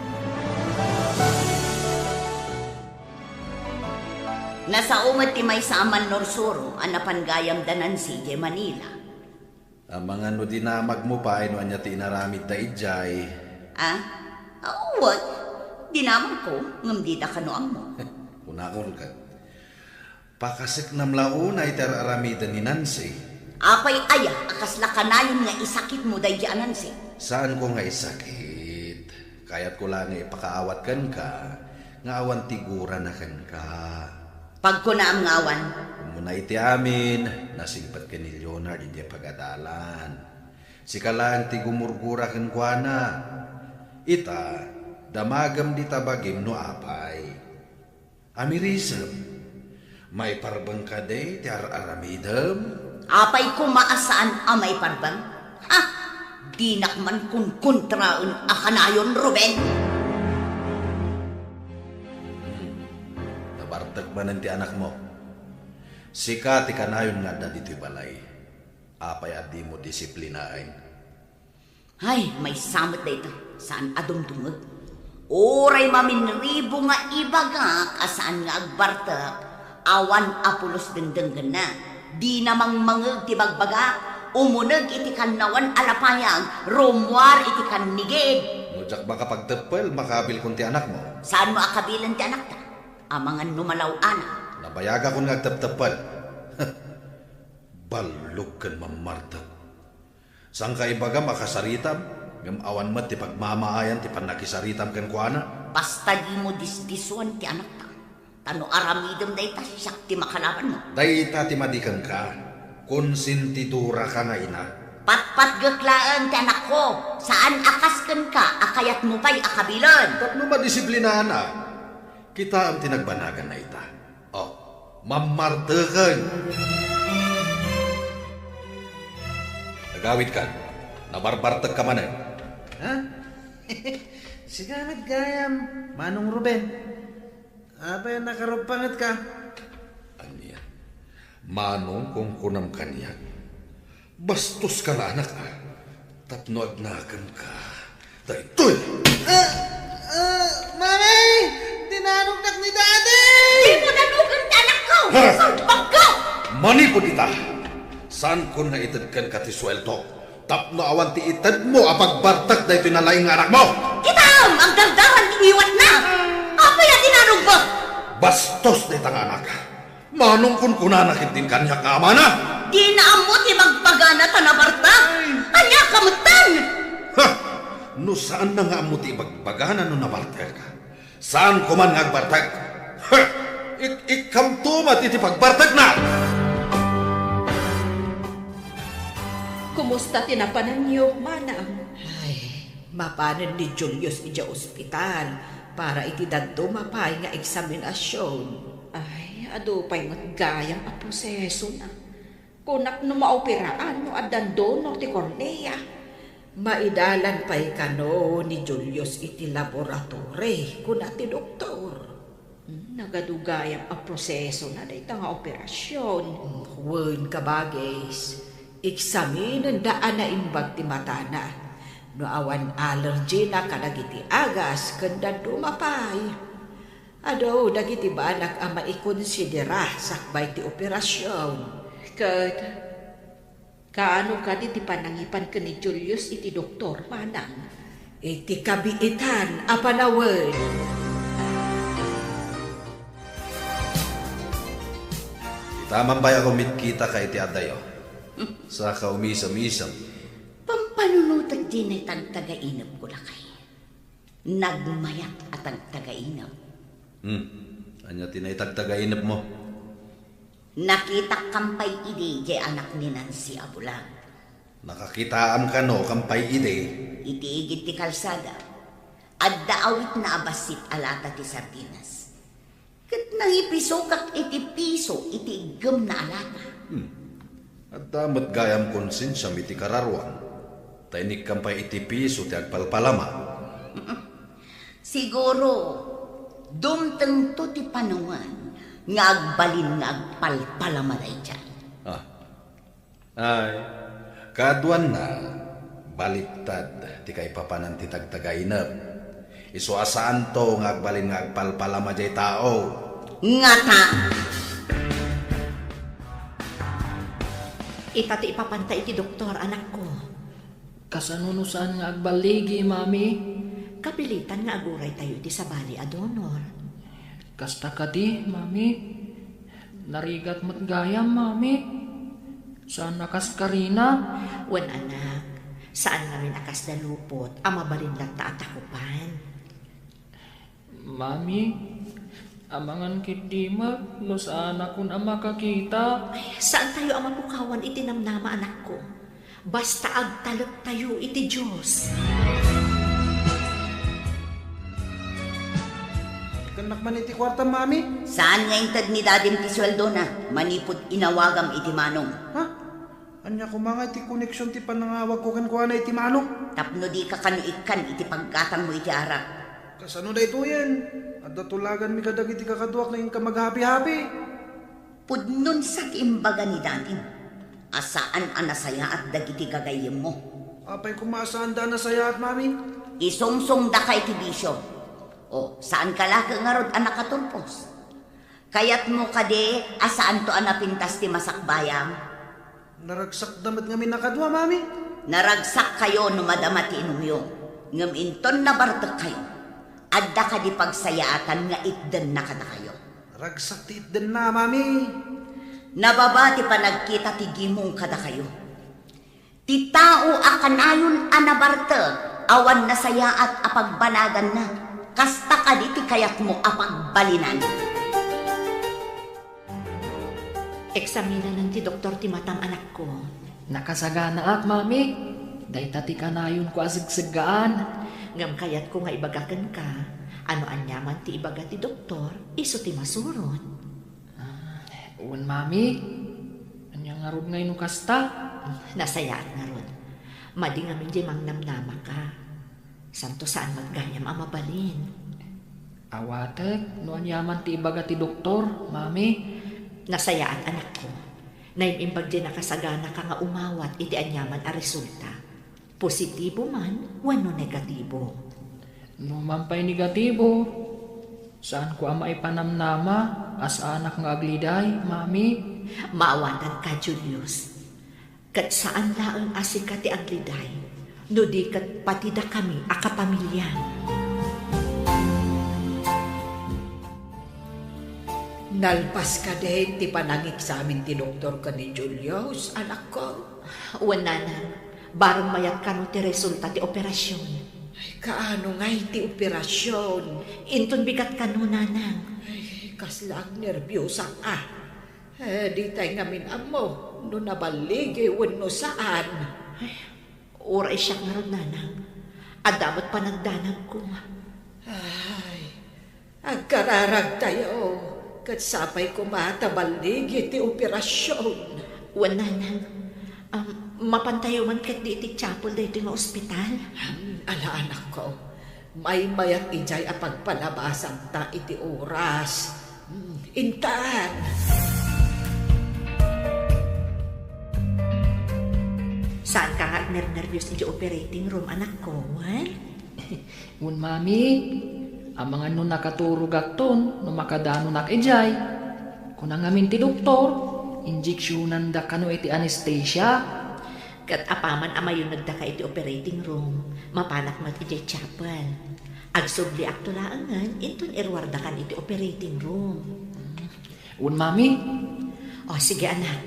Nasao met ti maysa a mannursuro a napan gayam da Nancy idiay Manila. Amangan no dinamagmo pay no ania ti inaramidda idiay. Ah? Awan. Dinamagko, ngem dida kano ammo. Kunakon ket, pakaseknam la unay ti ar-aramiden ni Nancy. Apay aya a kasla kanayon nga isakitmo daydi a Nancy? Saanko nga isakit. Kayatko la nga ipakaawat kenka nga awan ti gurana kenka. Pagkunaam nga awan. Umuna iti amin, nasingpet ken ni Leonard idiay pagadalan. Sika laeng ti gumurgura kenkuana. Ita, damagem dita bagim no apay. Amirisem, maiparbeng kadi ti ar-aramidem? Apay koma a saan a maiparbeng? Ha! Dinak man kunkontraen a kanayon, Ruben! Hmm. Nabartek manen ti anakmo. Sika ti kanayon nga adda ditoy balay. Apay a dimo disiplinaen? Ay, maysa met dayta. Saan a dumdumngeg. Uray maminribo nga ibagak a saan nga agbartek, awan a pulos dengdenggenna. Dina mangmangeg ti bagbagak, umuneg iti kannawan a lapayag, rummuar iti kannigid. No diak makapagteppel, makabilkon ti anakmo. Saanmo a kabilen ti anakta? Amangan no malaw-anak. Nabayagakon nga agtepteppel. Ballog ken mammartek. Saan ka ibagam a kasaritam, ngem awan met ti pagmamaayan ti pannakisaritam kenkuana? Basta dimo disdisuan ti anakta, ta no aramidem dayta, siak ti makalabanmo. Dayta ti madi kenka. Konsentidoraka nga ina. Patpatgek laeng ti anakko, saan a kas kenka a kayatmo pay a kabilen. Tapno madisiplinaanna. Kitaem ti nagbanaganna ita. Oh, mammarteken. Agawidkan, nabarbartekka manen. Ha? Sika met gayam, Manong Ruben. Apay a nakaruppangetka? Ania? Manong kunkunam kaniak? Bastoska la, anak, a. Tapno agnakenka. Daytoy! Ah! Ah! Mami! Dinanognak ni Daddy! Dimo nanogen ti anakko! Ha? Salbagko! Manipud ita, saankon nga ited kenka ti sueldo tapno awan ti itedmo a pagbartek daytoy nalaing nga anakmo! Kitaem, agdardaran ti ngiwatna! Apay a dinanogmo? Bastos dayta nga anak. Manong kunkunana ketdin kaniak nga amana? Dina ammo ti bagbagana ta nabartek? Ay. Ania ka metten? Ha! No saanna nga ammo ti ibagbagana no nabartek, saanko man nga agbartek. Ha! Ik-, ikkamto met iti pagbartekna! Kumusta ti napananyo, manang? Ay, mapanen ni Julius idiay ospital para iti dadduma pay nga eksaminasion. Ay, adu pay met gayam a prosesona. Kunak no maoperaan no addan donor ti kornea. Maidalan pay kano ni Julius iti laboratory, kuna ti doktor. Hmm, nagadu gayam a prosesona dayta nga operasion. Hmm, wen, kabagis, eksaminenda a naimbag ti matana no awan allergy na kadagiti agas ken dadduma pay. Adu dagiti banag a maikonsidera sakbay ti operasion. Ket kaano kadi ti panangipan ken ni Julius iti doktor, manang? Iti kabiitan a panawen. Ita man pay a kumitkitaka iti addayo. Saka umisem-isem. Pampanunotek ti naitagtagainepko, lakay. Nagmayat a tagtagainep. Hmm. Ania ti naitagtagainepmo? Nakitak kan pay idi diay anak ni Nancy a bulag. Nakakitaam kano kan pay idi? Iti igid ti kalsada, adda awitna a bassit a lata ti sardinas. Ket nangipisokak iti piso iti iggemna a lata. Hmm. Adda met gayam konsensiam iti kararuam, ta inikkam pay iti piso ti agpalpalama. Siguro, dumtengto ti panawen nga agbalin nga agpalpalama daydiay. Ah, Ay, kaaduanna, baliktad ti kaipapanan ti tagtagainep. Isu a saanto nga agbalin nga agpalpalama diay tao. Ngata! Ita ti ipapanta iti doktor, anakko. Kasano no saan nga agballigi, Mami? Kapilitan nga aguraytayo iti sabali a donor. Kasta kadi, Mami? Narigat met gayam, Mami. Saan a kas karina? Wen, anak, saan ngamin a kasda lupot a mabalin latta a takupan. Mami, amangan ketdi met no saanakon a makakita. Ay, saantayo a mapukawan iti namnama, anakko. Basta agtalektayo iti Dios. Kennak man iti kuartam, Mami. Saan nga inted ni Dadim ti sueldona manipud inawagam iti manong? Ha? Ania koma nga iti koneksion ti panangawagko kenkuana iti manong? Tapno dika kano ikkan iti paggatangmo iti arak. Kasano daytoyen? Adda tulaganmi kadagiti kakaduak nga inka maghapi-hapi. Pudno sa ti imbaga ni Dadim a saan a nasayaat dagiti gagayyemmo. Apay koma a saanda a nasayaat, Mami? Isungsongdaka iti bisio. O, saanka laeng ngarud a nakaturpos? Kayatmo kadi a saanto a napintas ti masakbayam? Naragsakda met ngamin a kadua, Mami. Naragsakkayo no madama ti inumyo, ngem inton nabartekkayo, adda kadi pagsayaatan nga itdenna kadakayo? Ragsak ti itdenna, Mami. Nababa ti panagkita ti gimong kadakayo. Ti tao a kanayon a nabartek, awan nasayaat a pagbanaganna, kasta kadi ti kayatmo a pagbalinan. Eksaminanen ti doktor ti matam, anakko. Nakasaganaak, Mami. Dayta ti kanayonko a segseggaan. Ngem kayatko nga ibaga kenka, a no aniaman ti ibaga ti doktor, isu ti masurot. Ah, wen, Mami. Ania ngarud ngay no kasta? Nasayaat ngarud. Madi ngamin diay mangnamnamaka. Santo saan met gayam a mabalin. Awatek no aniaman ti ibaga ti doktor, Mami. Nasayaat, anakko. Naim-imbag diay nakasaganaka nga umawat iti aniaman a resulta. Positibo man wenno negatibo. No man pay negatibo, saanko a maipanamnama a saanak nga agliday, Mami. Maawatanka, Julius. Ket saan laeng a sika ti agliday, no di ket pati dakami a kapamiliam. Nalpas kadi ti panangeksamin ti doktor ken ni Julius, anakko? Wen, nanang, bareng mayat kano ti resulta ti operasion. Ay, kaano ngay ti operasion? Inton bigat kano, nanang. Ay, kasla agnerbiosak a. Eh, ditay ngamin ammo no naballigi wenno saan. Ay, uray siak ngarud, nanang. Adda met panagdanagko. Ay, agkararagtayo, ket sapay koma ta balligi ti operasion. Wen, nanang. Am, mapantayo man ketdi iti chapel daytoy nga ospital? Hmm, ala, anakko. Maymayat idiay a pagpalabasanta iti oras. Hmm, intan. Saanka nga agnernerbios idiay operating room, anakko, wen? Wen, Mami, amangan no nakaturogakton no makadanonak idiay. Kuna ngamin ti doktor, injeksionanda kano iti anesthesia. Ket apaman a mayunegdaka iti operating room, mapanak met idiay chapel. Agsubliakto laengen inton iruardakan iti operating room. Wen, Mami. O, sige, anak.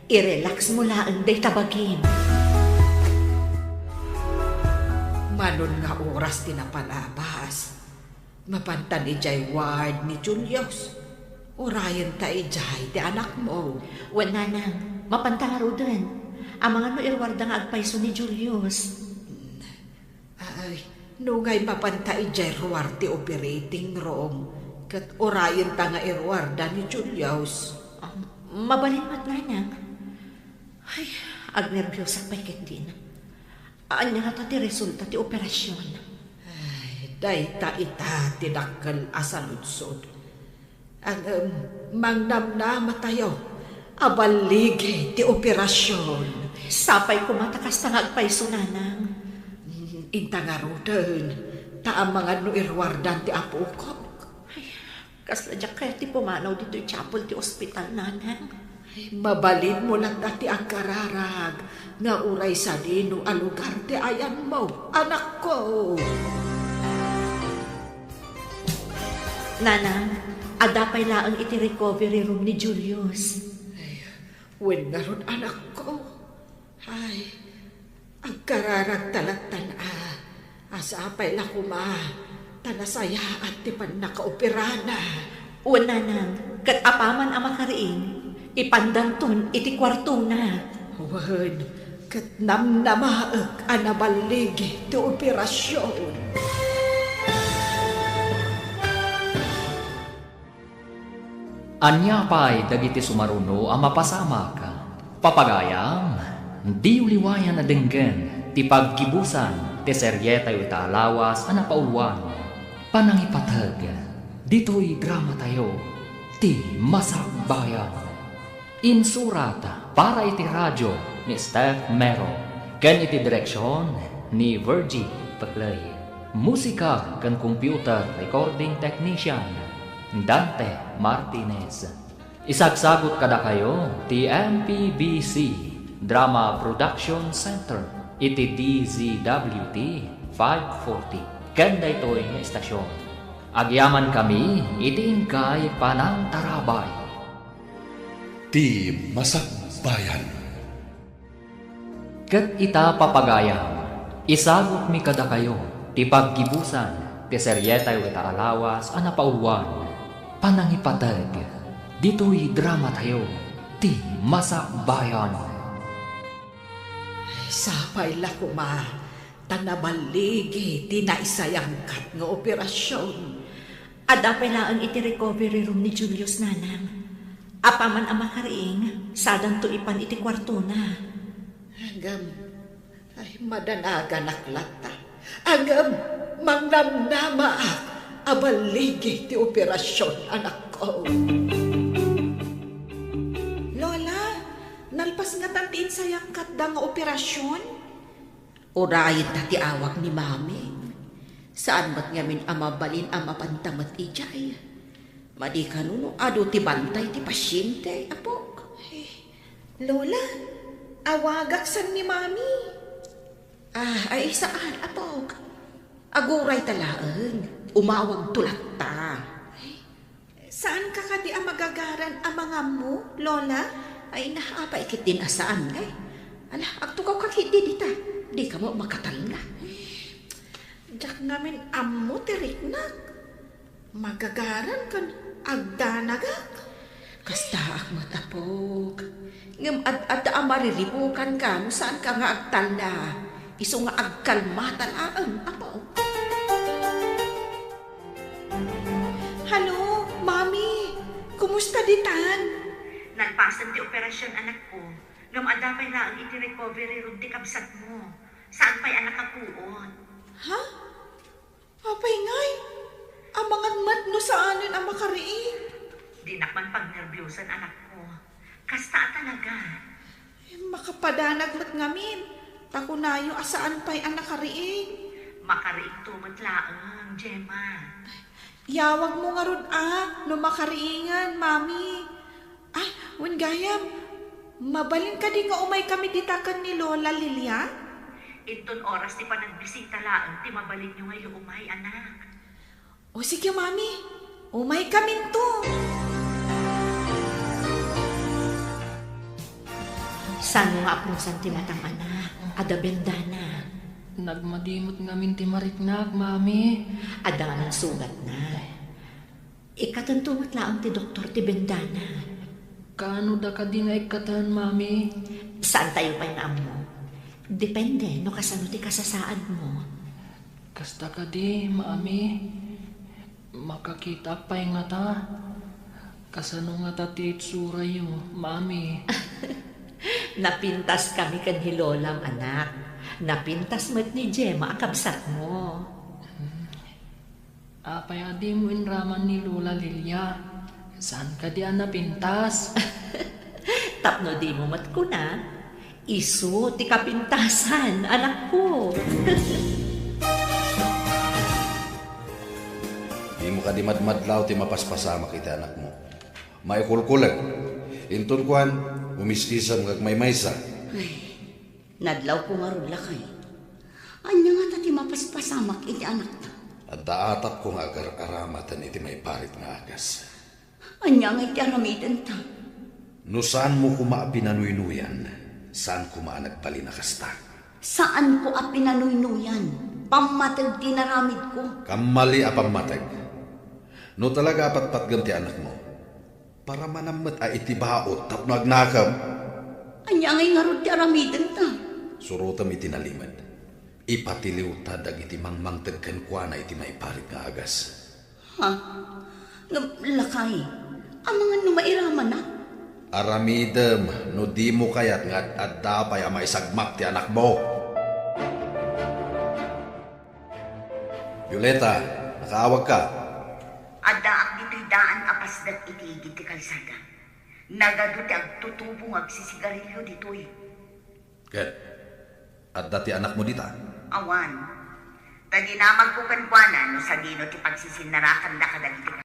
I-relax mo laeng dayta bagim. Manon nga oras ti napalabas, mapantan idiay ward ni Julius. Urayenta idiay ti anakmo. Wen, nanang, mapanta ngaruden. Amangan no iruarda nga agpayso ni Julius. Ay, nungay mapanta idiay ruar ti operating room, ket urayenta nga iruarda ni Julius. Ah, mabalin met, nanang. Ay, agnerbiosek pay ketdin. Ania ngata ti resulta ti operasion? Ay, dayta ita ti dakkel a saludsod. Ngem, mangnamnamatayo a balligi ti operasion. Sapay koma ta kasta nga agpayso, nanang. Inta ngaruden, ta amangan no iruardan ti apokon. Ay, kasla diak kayat ti pumanaw ditoy chapel ti ospital, nanang. Ay, mabalinmo latta ti agkararag nga uray sadino a lugar ti ayanmo, anakko. Nanang, Adda pay laeng iti recovery room ni Julius. Ay, wen ngarud, anakko. Ay, agkararagta lattan a, a sapay la koma ta nasayaat ti pannakaoperana. Wen, nanang, ket apaman a makariing, ipandanton iti kuartona. Wen, ket namnamaek a naballigi ti operasion. Ania pay dagiti sumaruno a mapasamak? Papagayam, diyo liwayan a denggen ti paggibusan ti serietayo ita a lawas a napauluan, Panangipateg, ditoy dramatayo, Ti Masakbayan. Insurat para iti radio ni Steph Mero ken iti direksion ni Virgie Peclay. Musika ken computer recording technician, Dante Martinez. Isagsagut kadakayo ti M P B C Drama Production Center iti D Z W T five forty ken daytoy nga istasyon. Agyamankami iti inkay panangtarabay. Ti Masakbayan. Ket ita, papagayam, isagutmi kadakayo ti paggibusan ti serietayo ita a lawas a napauluan, Panangipateg, ditoy dramatayo, Ti Masakbayan. Sapay la koma ta naballigi ti naisayangkat nga operasion. Adda pay laeng iti recovery room ni Julius, nanang. Apaman a makariing, sadanto ipan iti kuartona. Ngem, ay, madanaganak latta. Ngem, mangnamnamaak a balligi ti operasion, anakko. Lola, nalpas ngatan ti insayangkatda nga operasion? Urayenta ti awag ni Mami. Saan met ngamin a mabalin a mapanta met idiay. Madi kano no adu ti bantay ti pasiente, apok. Eh, Lola, awagak san ni Mami. Ah, ay, saan, apok. Agurayta laeng. Umawagto latta. Saanka kadi a magagaran a mangammo, Lola? Ay, na, apay ketdin a saan, eh. Ala, agtugawka ketdi dita. Dika met makatalna. Diak ngamin ammo ti riknak. Magagaran ken agdanagak. Kastaak met, apok. Ngem ad-adda a mariribukanka no saanka nga agtalna. Isu nga agkalmata laeng, apok. Hello, Mami! Kumusta ditan? Nalpasen ti operasion, anakko. Ngem adda pay laeng iti recovery room ti kabsatmo. Saan pay a nakapuot. Ha? Apay ngay? Amangan met no saanen a makariing? Dinak man pagnerbiosan, anakko. Kasta a talaga. Makapadanag met ngamin, ta kunayo a saan pay a nakariing. Makariingto met laeng, Gemma. Yawagmo ngarud a, no makariingen, Mami. Ah, wen gayam, mabalin kadi nga umaykami dita ken ni Lola Lilia? Inton oras ti panagbisita laeng ti mabalinyo nga iumay, anak. O sige, Mami. Umaykaminto. Saan nga apnusan ti matam, anak? Adda bendana. Nagmadi met ngamin ti mariknak, Mami. Adda ngamin sugatna. Ikkatento met laeng ti doktor ti bendana. Kaano da kadi nga ikkaten, Mami? Saantayo pay nga ammo. Depende no kasano ti kasasaadmo. Kasta kadi, Mami. Makakitaak pay ngata? Kasano ngata ti itsurayo, Mami? Napintaskami ken ni Lolam, anak. Napintas met ni Gemma a kabsatmo. Apay a dimo inraman ni Lola Lilia? Saan kadi a napintas? Tapno dimo met kuna, isu ti kapintasan, anakko. Dimo kadi madmadlaw ti mapaspasamak iti anakmo. Maikulkulek. Inton kuan, umis-isem nga agmaymaysa. Ay, nadlawko ngarud, lakay. Ania ngata ti mapaspasamak iti anakta? Adda atapko nga agar-aramaten iti maiparit nga agas. Ania ngay ti aramidenta? No saanmo koma a pinanuynuyan, saan koma a nagbalin a kasta. Saanko a pinanuynuyan. Pammateg ti inaramidko. Kammali a pammateg. No talaga a patpatgem ti anakmo, paramanam met a iti baut tapno agnakem. Ania ngay ngarud ti aramidenta? Surotem iti nalimed. Ipatiliwta dagiti mangmangted kenkuana iti maiparit nga agas. Ha? Ngem, lakay, amangan no mairamana? Aramidem no dimo kayat nga ad-adda pay a maisagmak ti anakmo. Violeta, nakaawagka. Addaak ditoy daan a pasdak iti igid ti kalsada. Nagadu ti agtutubo nga agsisigarilio ditoy. Ket adda ti anakmo dita? Awan. Ta dinamagko kenkuana no sadino ti pagsisinnarakanda kadagiti